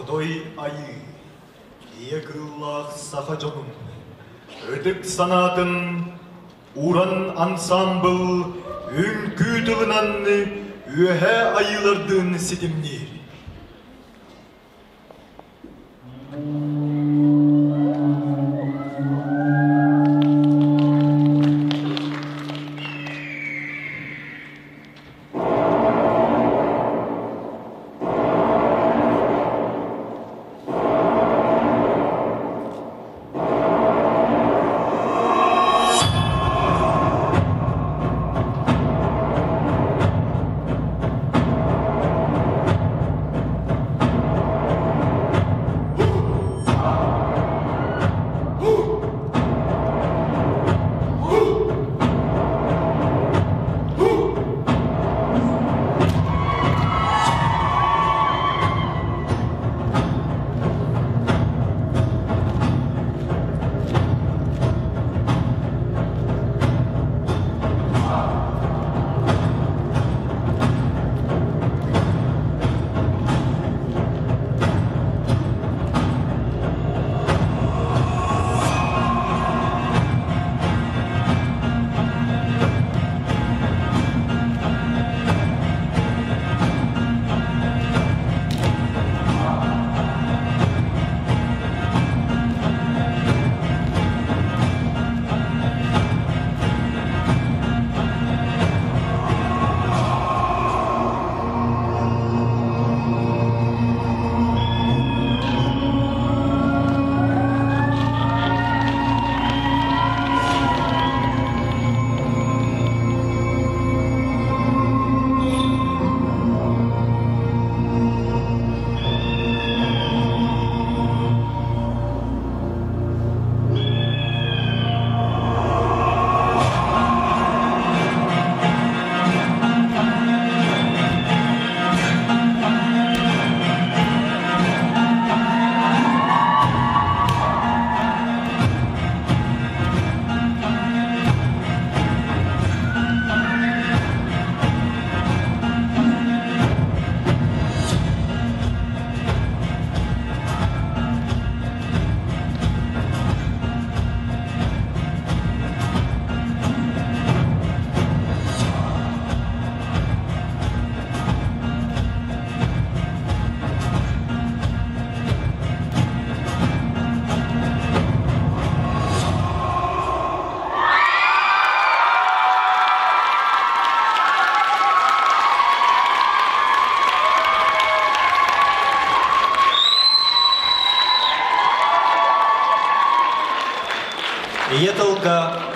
Хотой айыы, ийэ кыыллаах саха дьонун ытык санаатын уран ансаамбыл үҥкүү тылынан үөһээ айыылардыын ситимниир.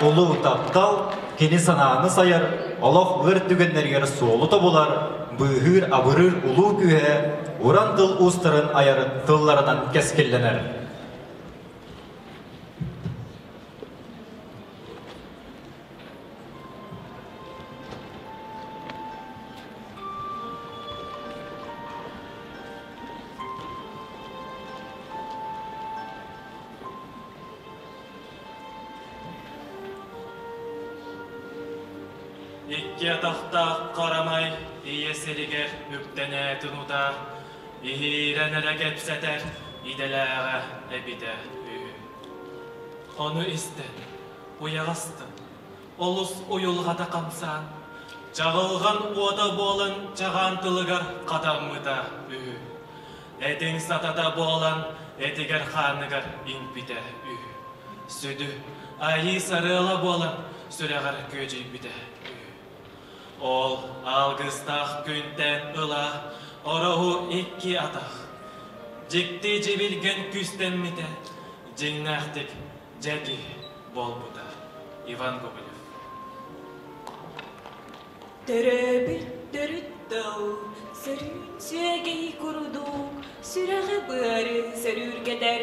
улуу таптал, кини санааны сайар, олох ыар түгэннэригэр суолу тобулар, быыһыыр-абырыыр улуу күүһэ уран тыл уустарын айар тылларынан кэскиллэнэр. Икки атахтаах харамай ийэ сиригэр үктэнээтин утаа, иһиирэн эрэ кэпсэтэр идэлээҕэ эбитэ үһү. Ону истэн, уйаҕастын, олус уйулҕата хамсаан, чаҕылҕан уота буолан чаҕаан тылыгар хатаммыта үһү. Этиҥ сатата буолан этигэр-хааныгар иҥпитэ үһү. Сүдү, айыы сарыала буолан сүрэҕэр күөдьүйбүтэ үһү. Ол алгыстаах күнтэн ыла ороһу икки атах, дьикти дьибилгэн күүстэммитэ, дьиҥнээхтик дьэ киһи буолбута. Иван Гоголев. Төрөөбүт төрүт тыл, сөрүүн сүөгэй курдук, сүрэҕи-быары сөрүүргэтэр,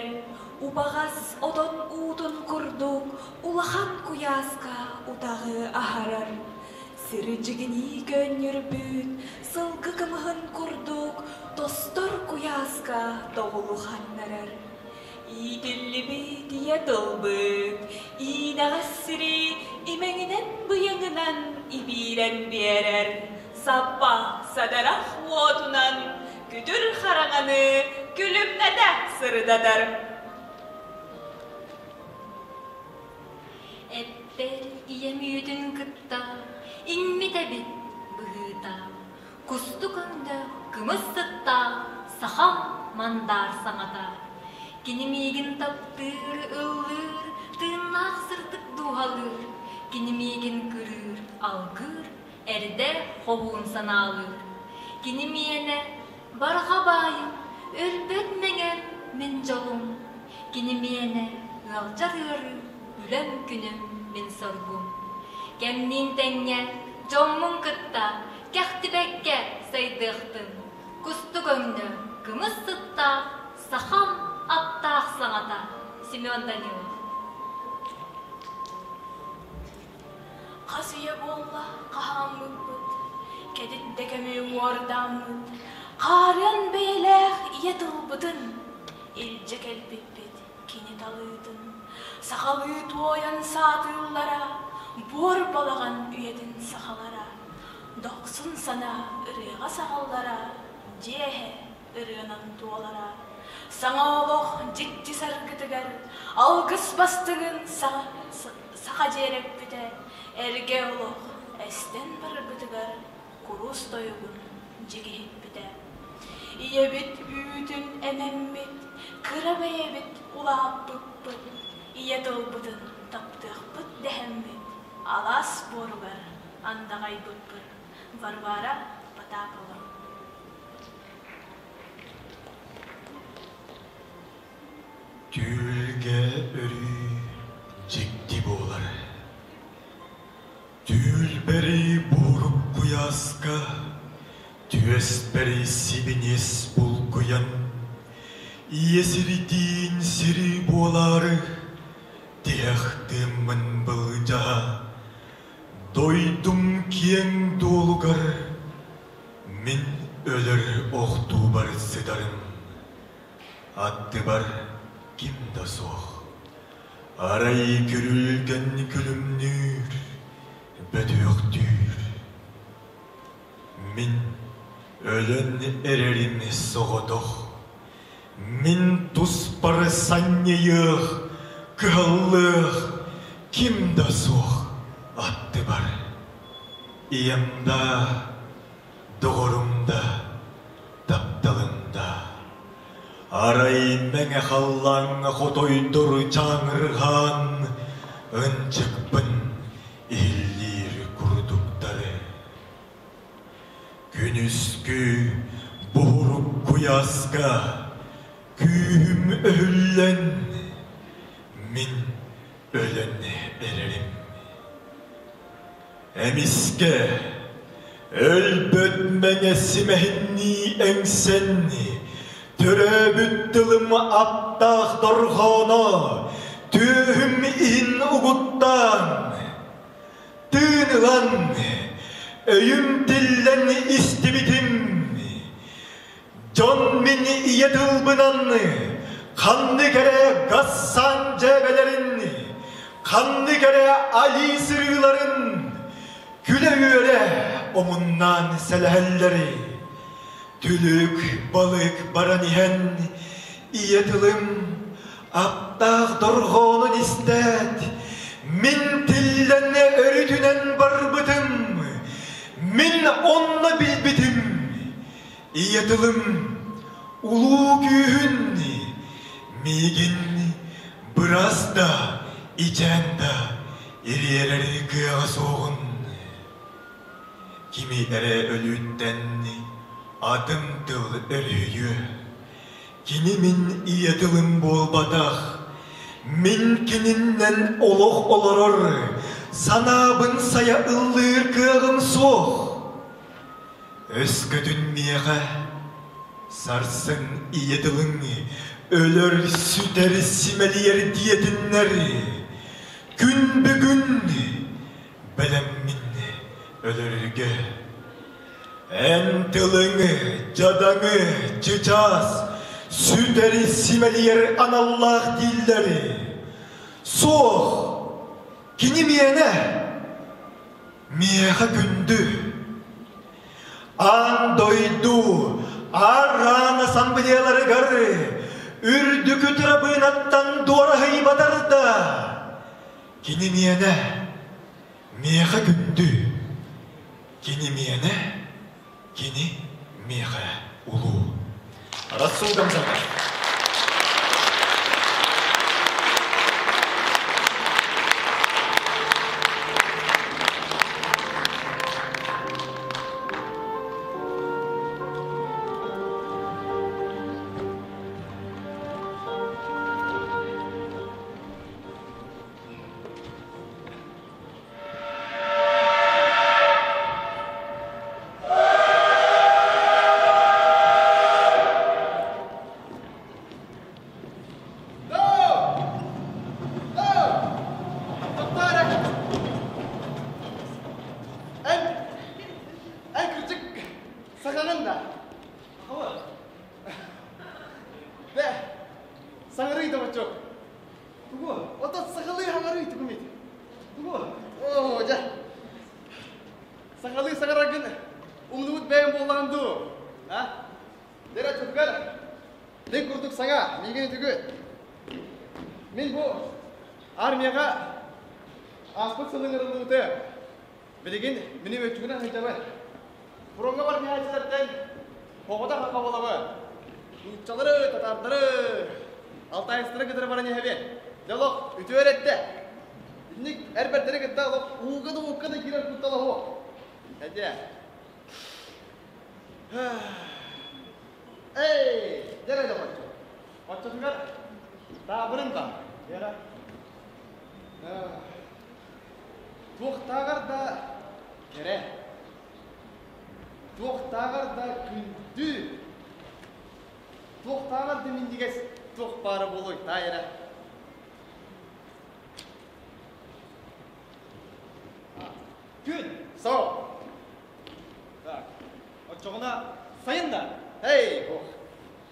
убаҕас отон уутун курдук улахан куйааска утаҕы аһарар. Сири дьигинии көөнньөрбүт, сылгы кымыһын курдук тостор куйааска тоҕулу ханнарар. Иитиллибит ийэ тылбыт, иинэҕэс сири имэҥинэн-быйаҥынан ибиирэн биэрэр, саппа садарах уотунан күтүр хараҥаны күлүмнэтэ сырдатар. Эппэр ийэм үүтүн кытта иҥмит эбит быһыыта, Кустук өҥнөөх, кымыс сыттаах сахам мандаар саҥата. Кини миигин таптыыр, ыллыыр, тыыннаах сырдык дууһалыыр. Кини миигин кырыыр, алгыыр, эрдэ хоһуун санаалыыр. Кини миэнэ барҕа баайым, өлбөт мэҥэм мин дьолум. Кини миэнэ ыалдьар ыарыы, үлэм күнүм мин соргум. Кэмниин тэҥҥэ дьоммун кытта кэхтибэккэ сайдыахтын, кустук өҥнө, кымыс сыттаах сахам аптаах саҥата Семен Данилов. Хас үйэ буолла хаһааммыппыт, кэтит да кэми уҥуордааммыт, хаарыан бэйэлээх ийэ тылбытын илдьэ кэлбиппит кини талыытын, сахалыы туойан саатыыллара, буор балаҕан үйэтин сахалара, дохсун санаа ырыаҕа саҕаллара, дьиэ иһэ ырыанан туолара. Саҥа олох дьикти саргытыгар алгыс бастыҥын саха дьиэрэппитэ, эргэ олох эстэн барбытыгар курус тойугун дьигиһиппитэ. Ийэбит үүтүн эмэммит, кыра бэйэбит улааппыппыт, ийэ тылбытын таптыахпыт дэһэммит, алаас буоругар андаҕайбыппыт. Варвара Потапова Түүлгэ өрүү дьикти буолар. Түүлбэри бурук куйааска, түөспэри сибиниэс булкуйан, ийэ сиритиин сири буолаары, тиһэх тыыммын былдьаһа, дойдум киэҥ дуолугар мин өлөр охтуубар сытарым. Аттыбар ким да суох. Арай күрүлгэн күлүмнүүр, бөтүөхтүүр. Мин өлөн эрэрим соҕотох. Мин туспар санньыйыах, кыһаллыах ким да суох аттыбар. Ийэм да, доҕорум да, тапталым да. Арай мэҥэ халлааҥҥа хотойдору чааҥырҕаан, ынчыкпын иһиллиир курдуктары. Күнүскү буһурук куйааска күүһүм өһүллэн, мин өлөн эрэрим. Эмискэ өлбөт мэҥэ симэһиннии эҥсэн, төрөөбүт тылым аптаах дорҕооно түөһүм иһин угуттаан, тыын ылан, өйүм тиллэн истибитим. Дьон мин ийэ тылбынан ханнык эрэ гассан дьээбэлэрин, ханнык эрэ айыы сырыыларын күлэ-үөрэ омуннаан сэлэһэллэрий. Түлүк балык баран иһэн ийэ тылым аптаах дорҕоонун истээт, мин тиллэн өрүтүнэн барбытым, мин онно билбитим Ийэ тылым улуу күүһүн миигин быраас да, ичээн да ириэрэр кыаҕа суоҕун. Кими эрэ өлүүттэн атын тыл өрүһүйүө. Кини мин ийэ тылым буолбатах, мин кининнэн олох олорор, санаабын сайа ыллыыр кыаҕым суох. Өскөтүн миэхэ сарсын ийэ тылыҥ өлөр-сүтэр симэлийэр диэтиннэр, күн бүгүн бэлэммин өлөргө. Эн тылыҥ дьадаҥы чычаас сүтэр симэлийэр аналлаах дииллэр. Суох, кини миэнэ. Миэхэ күндү, аан дойду араан ассамблеяларыгар үрдүкү тырабыынаттан дуораһыйбатар да, кини миэнэ, миэхэ күндү, кини миэнэ, кини миэхэ улуу. Расул Гамзатов. Эн, эн кырдьык сахаҕын да? Бэ, саҥарый да бочок. Тугу? Отот сахалыы хаҥарый тугум ити? Тугу? Оо, дьэ. Сахалыы саҥараргын умнубут бэйэм буоллаҕын дуу? А? Дэрэ чутугар лик курдук саҥа, миигин үтүгү. Мин бу армияҕа ааспыт сыл ыҥырыллыбыты билигин мини өччүгүнэн сылдьабын. Фроҥҥа бар түһээччилэртэн оҕото хахабалабы, нууччалары, татаардары, алтаайыстары кытары баран иһэбин. Дьэ олох үтүө эрэттэ. Инник эр бэртэри кытта олох ууга да уокка да киирэр куттала суох. Этэ. Эй, дьэ да оччо. Оччотугар таабырын да. Вера. Туохтааҕар да кэрэ. Туохтааҕар да күндү, туохтааҕар да минньигэс туох баара буолуой, таай эрэ. Күн, соо. Так, оччоҕуна сайын да? Эй, ох.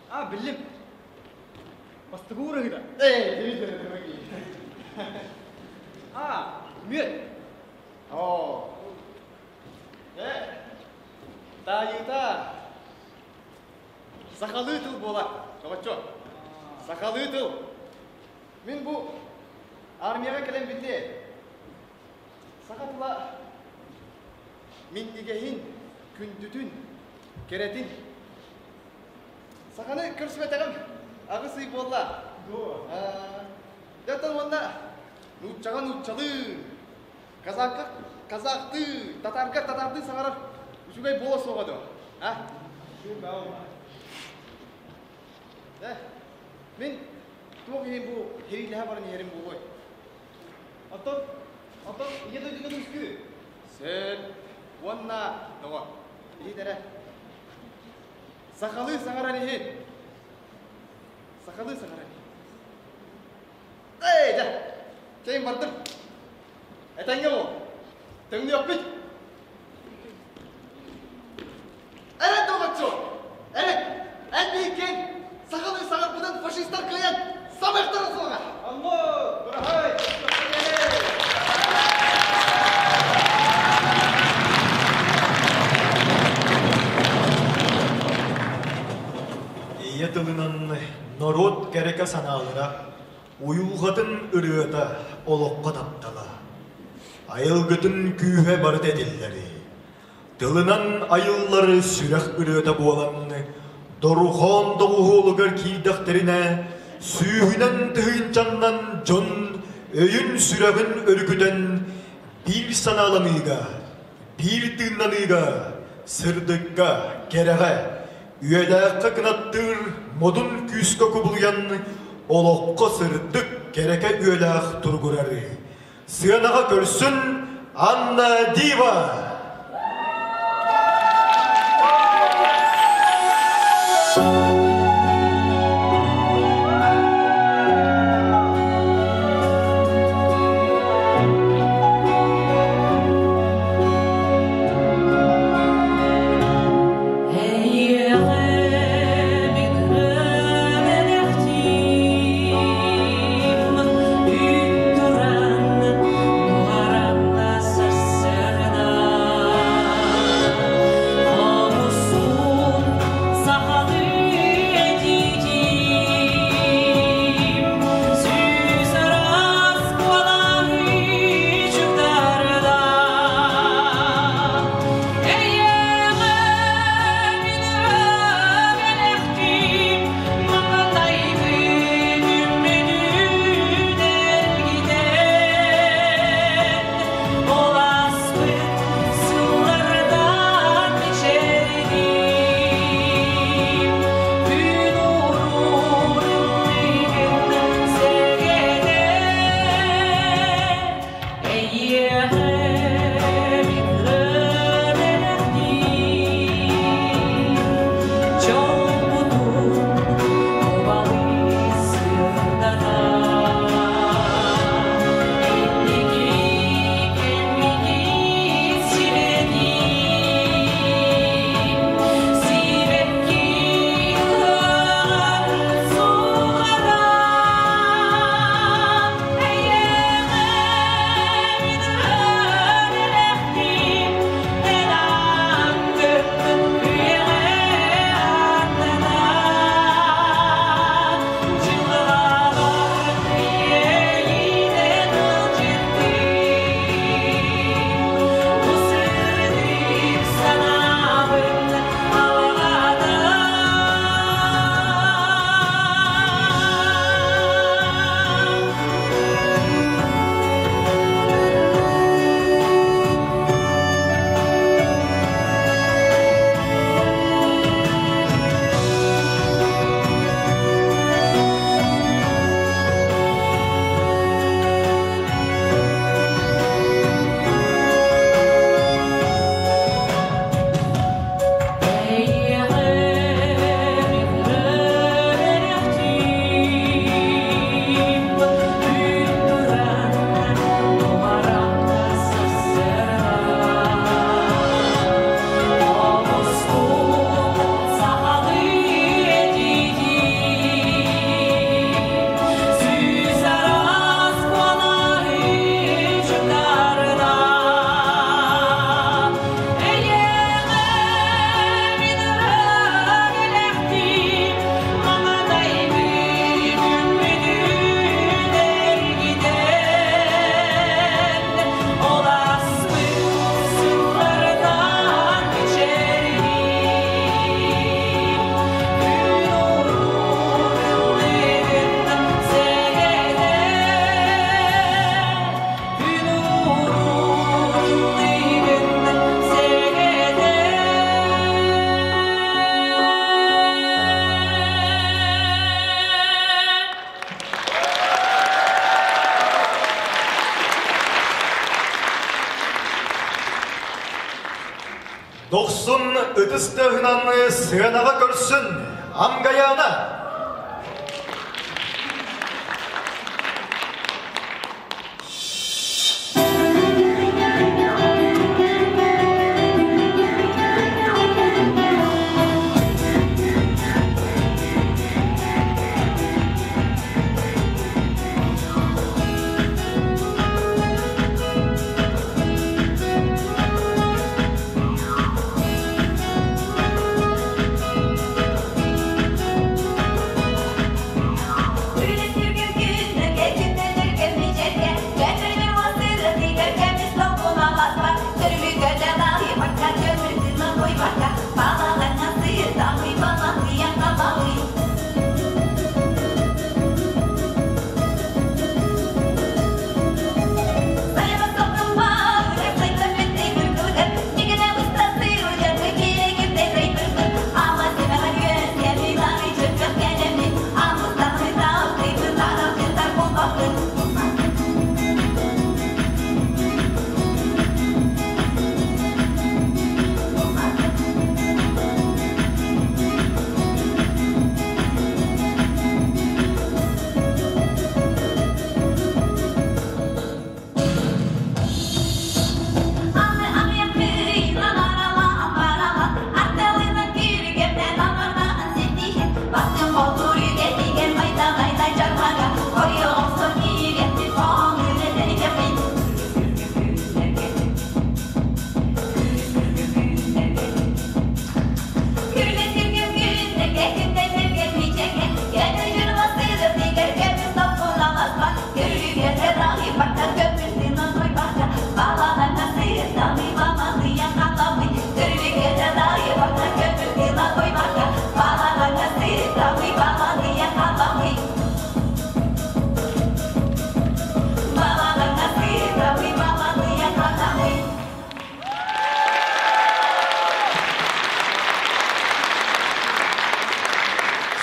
А, биллим. Бастакы уурагыда. Эй, дими А, мүөт. Оо. Э, таайыыта сахалыы тыл буолар, доҕоччу. Сахалыы тыл. Мин бу армияҕа кэлэн биллиэ. Саха тыла минньигэһин, күндүтүн, кэрэтин. Саханы көрсүбэтэҕим аҕыс ый буолла. Дьэ, оттон уонна нууччаҕа нууччалыы, Казахка казахтыы, татарга татардыы саҥарар үчүгэй буола суоҕа дуо? А? Э, мин туох иһин бу хэриилэһэ баран иһэрим буолуой? Оттон, оттон ийэ дойдуга үскүү. Сөп. Уонна, доҕор, иһит эрэ. Сахалыы саҥаран иһит. Сахалыы саҥаран иһит. Эй, дьэ, чэйин бардым. Этэҥҥэ буол. Төҥнүөхпүт. Эрэн доҕоччу! Эрэн! Эн биһиккин сахалыы саҥарбытын фашистар кыайан сабыахтара суоҕа! Алло! Быраһай! Ийэ тылынан норуот кэрэкэ санаалара, уйулҕатын ырыата, олоххо таптала. Айылгытын күүһэ барыта этиллэри. Тылынан айыллары сүрэх ырыата буолан, дорҕоон доҕуһуолугар киирдэхтэринэ, сүүһүнэн тыһыынчаннан дьон өйүн-сүрэҕин өрүкүтэн биир санааланыыга, биир тыыннаныыга, сырдыкка, кэрэҕэ, үйэлээххэ кынаттыыр модун күүскэ кубулуйан олоххо сырдык, кэрэкэ үйэлээх туругурары Сыанаҕа көрсүн Анна Дива! Үүт туран, нуһараҥҥа сарсыарда. Дохсун ытыс тыаһынан сыанаҕа көрсүн, Амгаяна!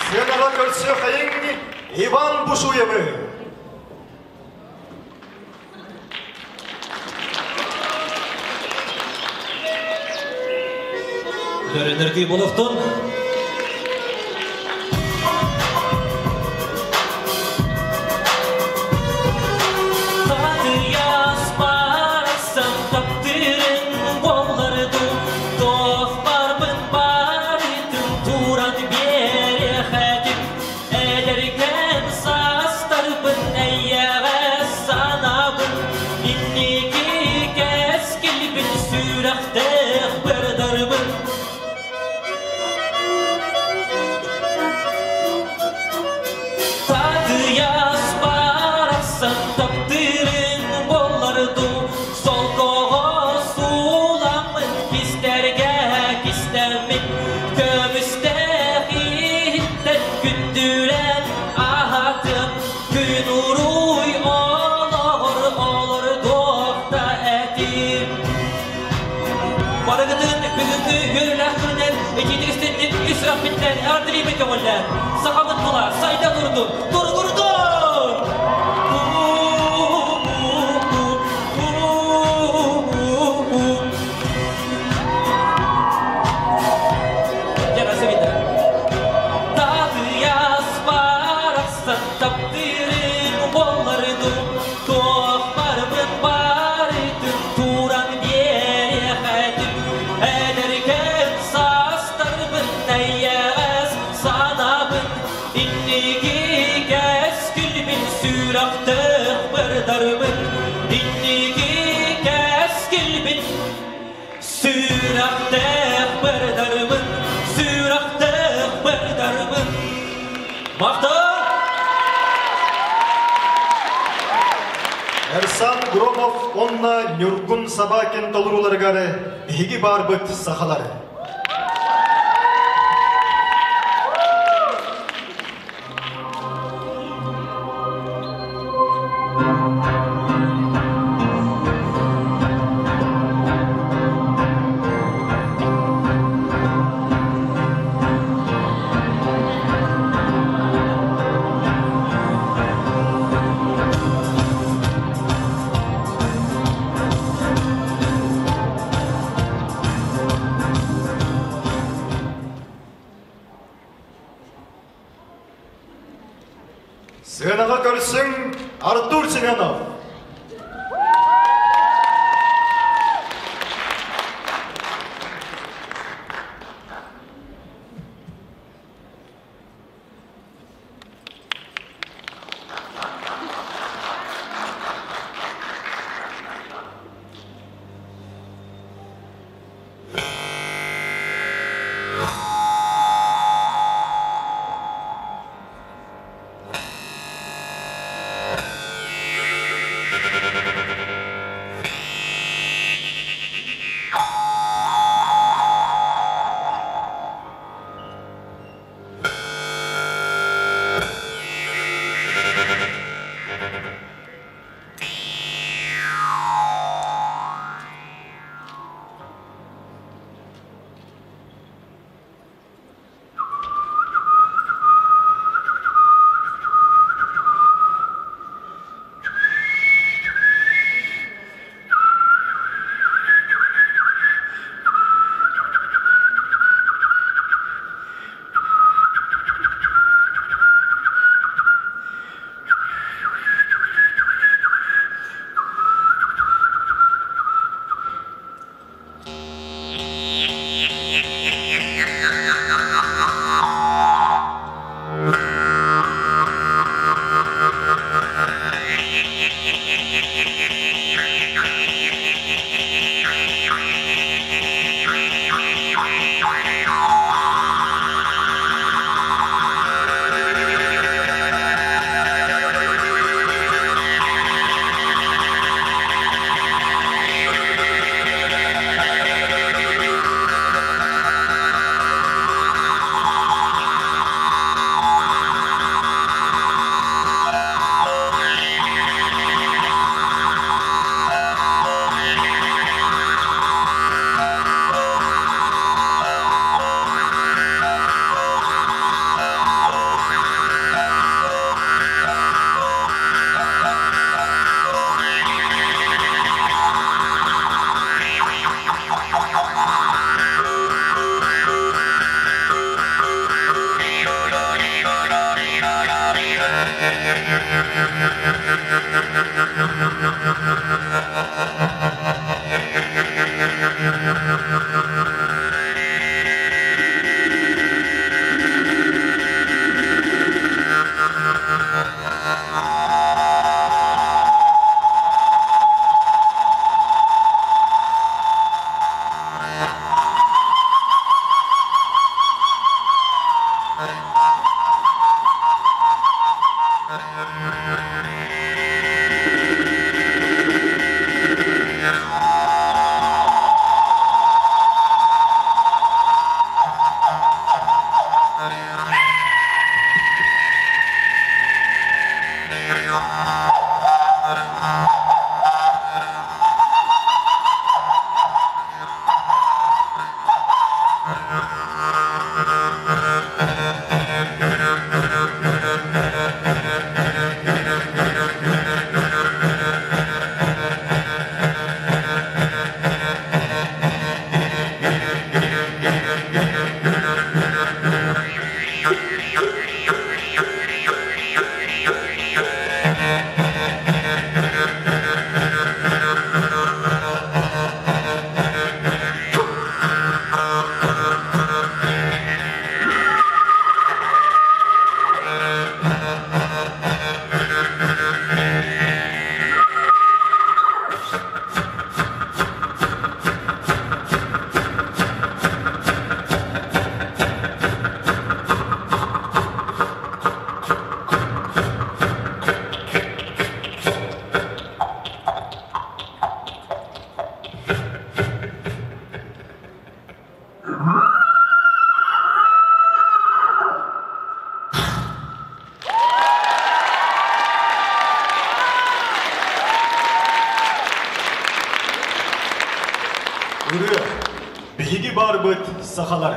Сыанаҕа көрсүөххэйиҥ Иван Бушуевы! Дөрөнөргүй болохтон Сахабыт була сайда турдун, тургурдун! Эрсан Громов уонна Ньургун Собакин толорууларыгар биһиги баарбыт сахалар. Ырыа, биһиги баарбыт сахалар.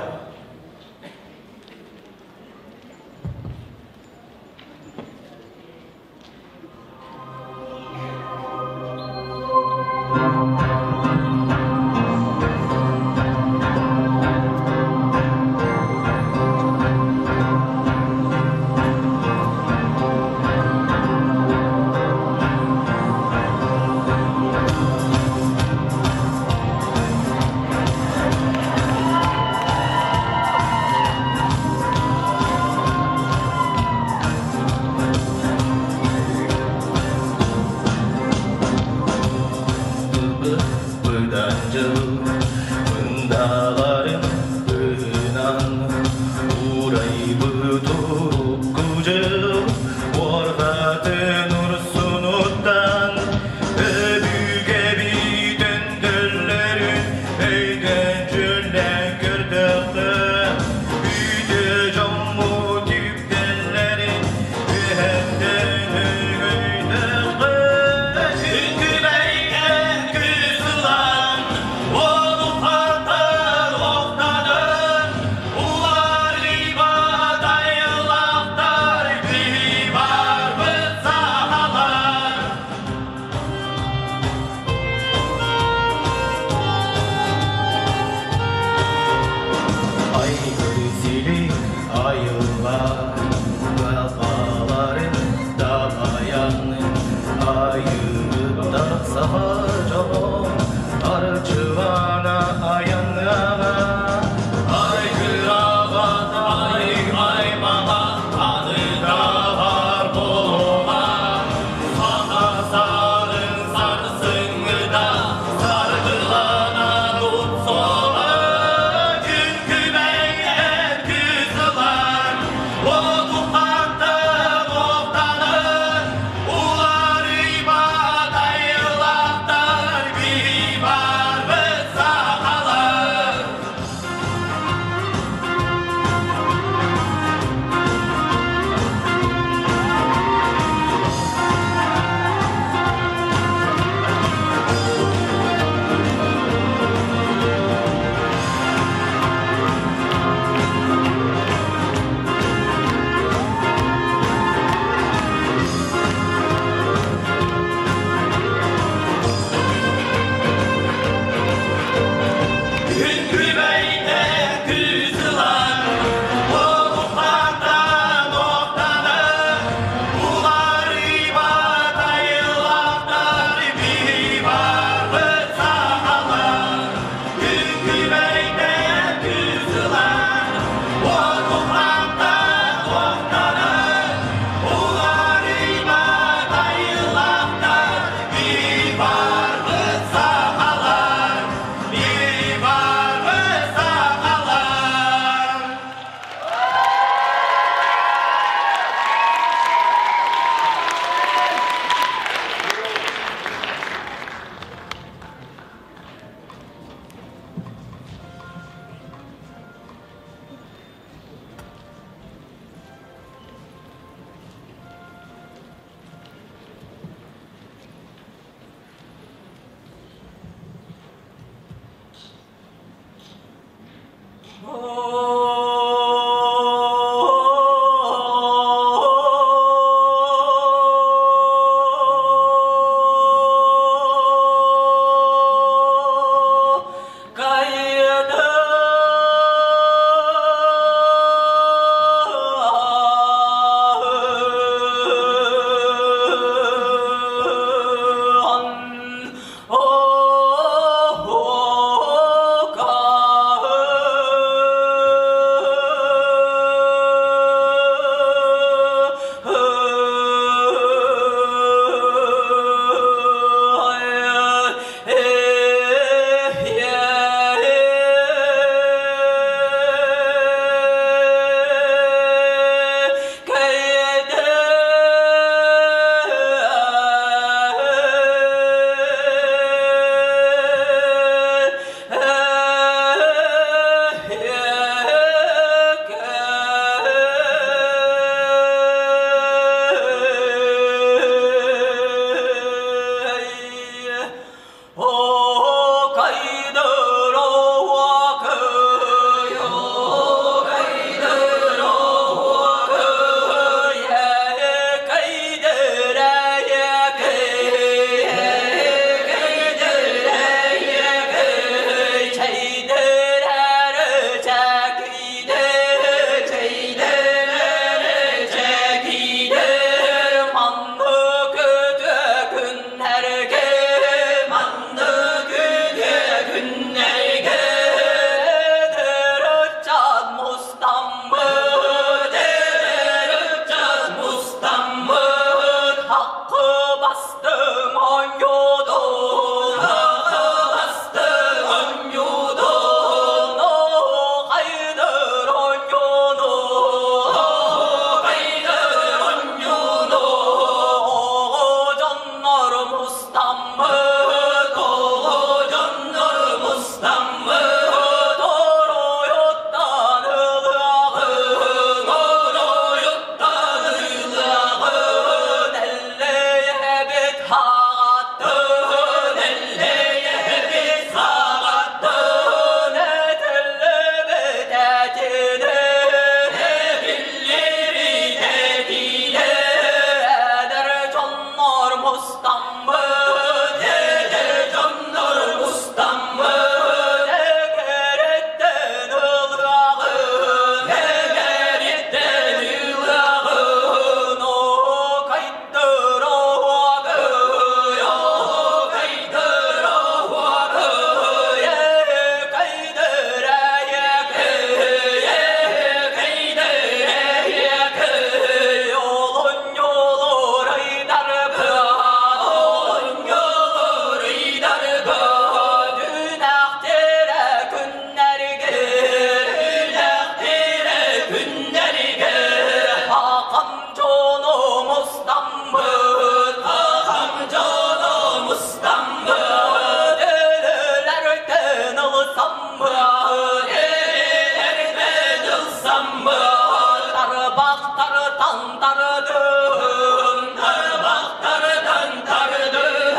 Тардыһын, тарбахтардан тардыһын,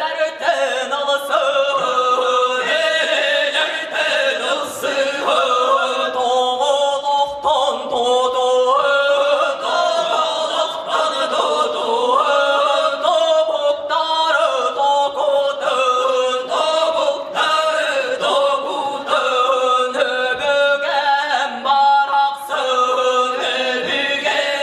Өлөлөртөн ылсыһын, өлөлөртөн ылсыһын, Тоҕолохтон тутуһун, тоҕолохтон тутуһун, Тобуктары токутун, тобуктары токутун, Өбүгэм барахсын, өбүгэм.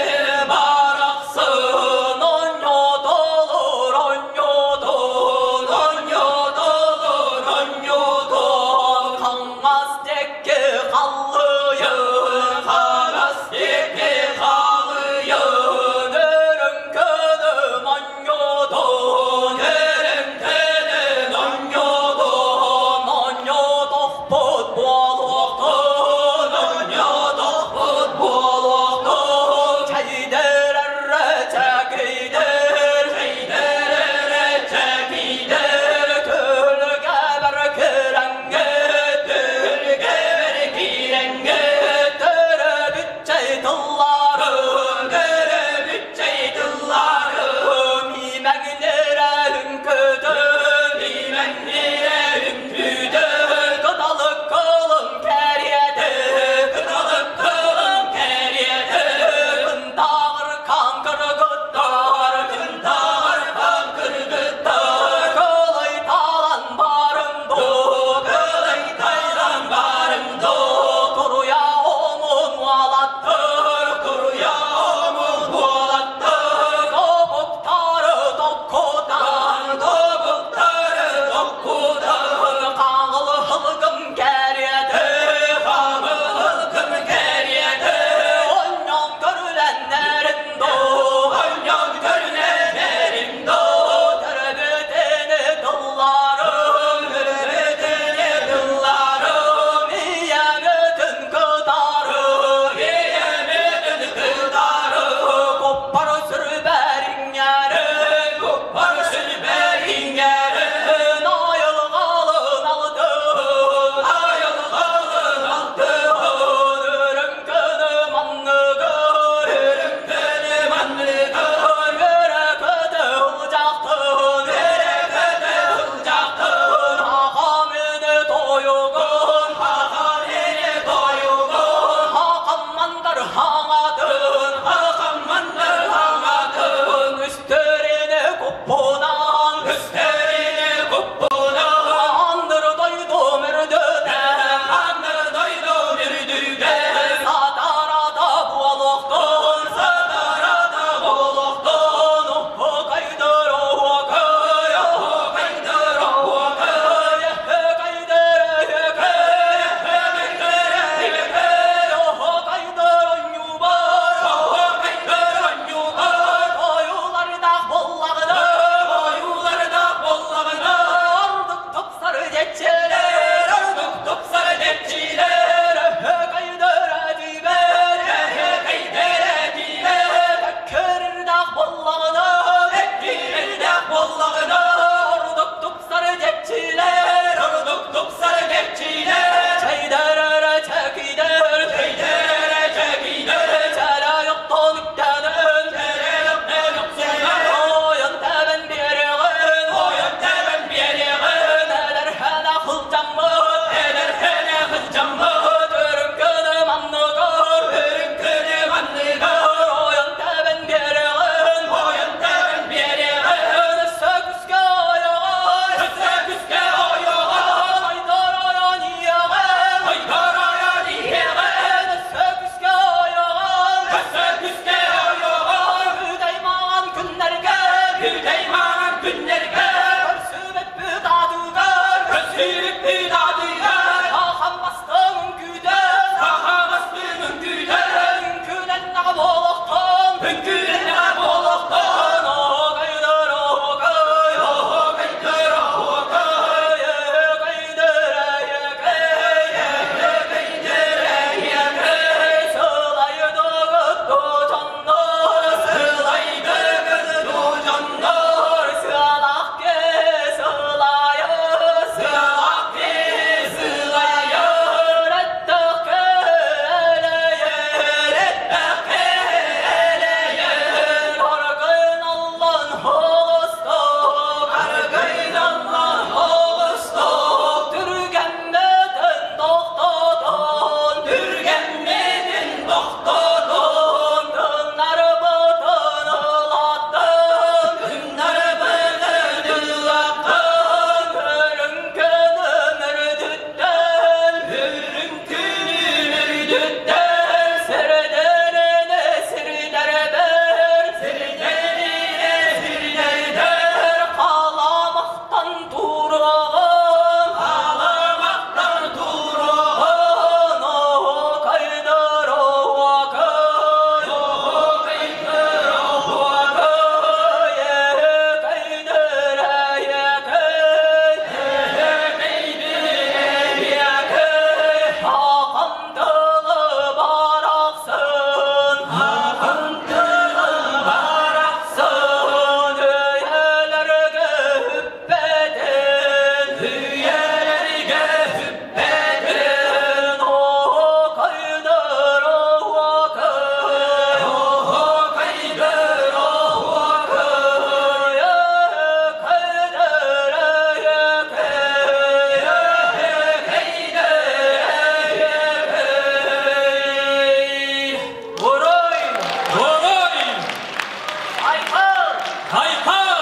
Айхал!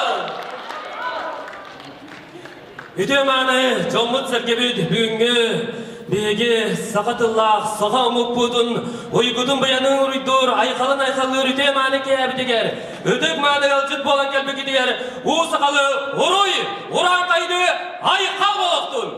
Үтүө мааны дьоммут-сэргэбит бүгүҥҥү биһиги саха тыллаах саха омукпутун уйгутун быйанын уруйдуур айхалын айхаллыыр үтүө мааны киэһэбитигэр ытык мааны ыалдьыт буолан кэлбиккитигэр уу сахалы уруй ураанхайды айхал болохтун!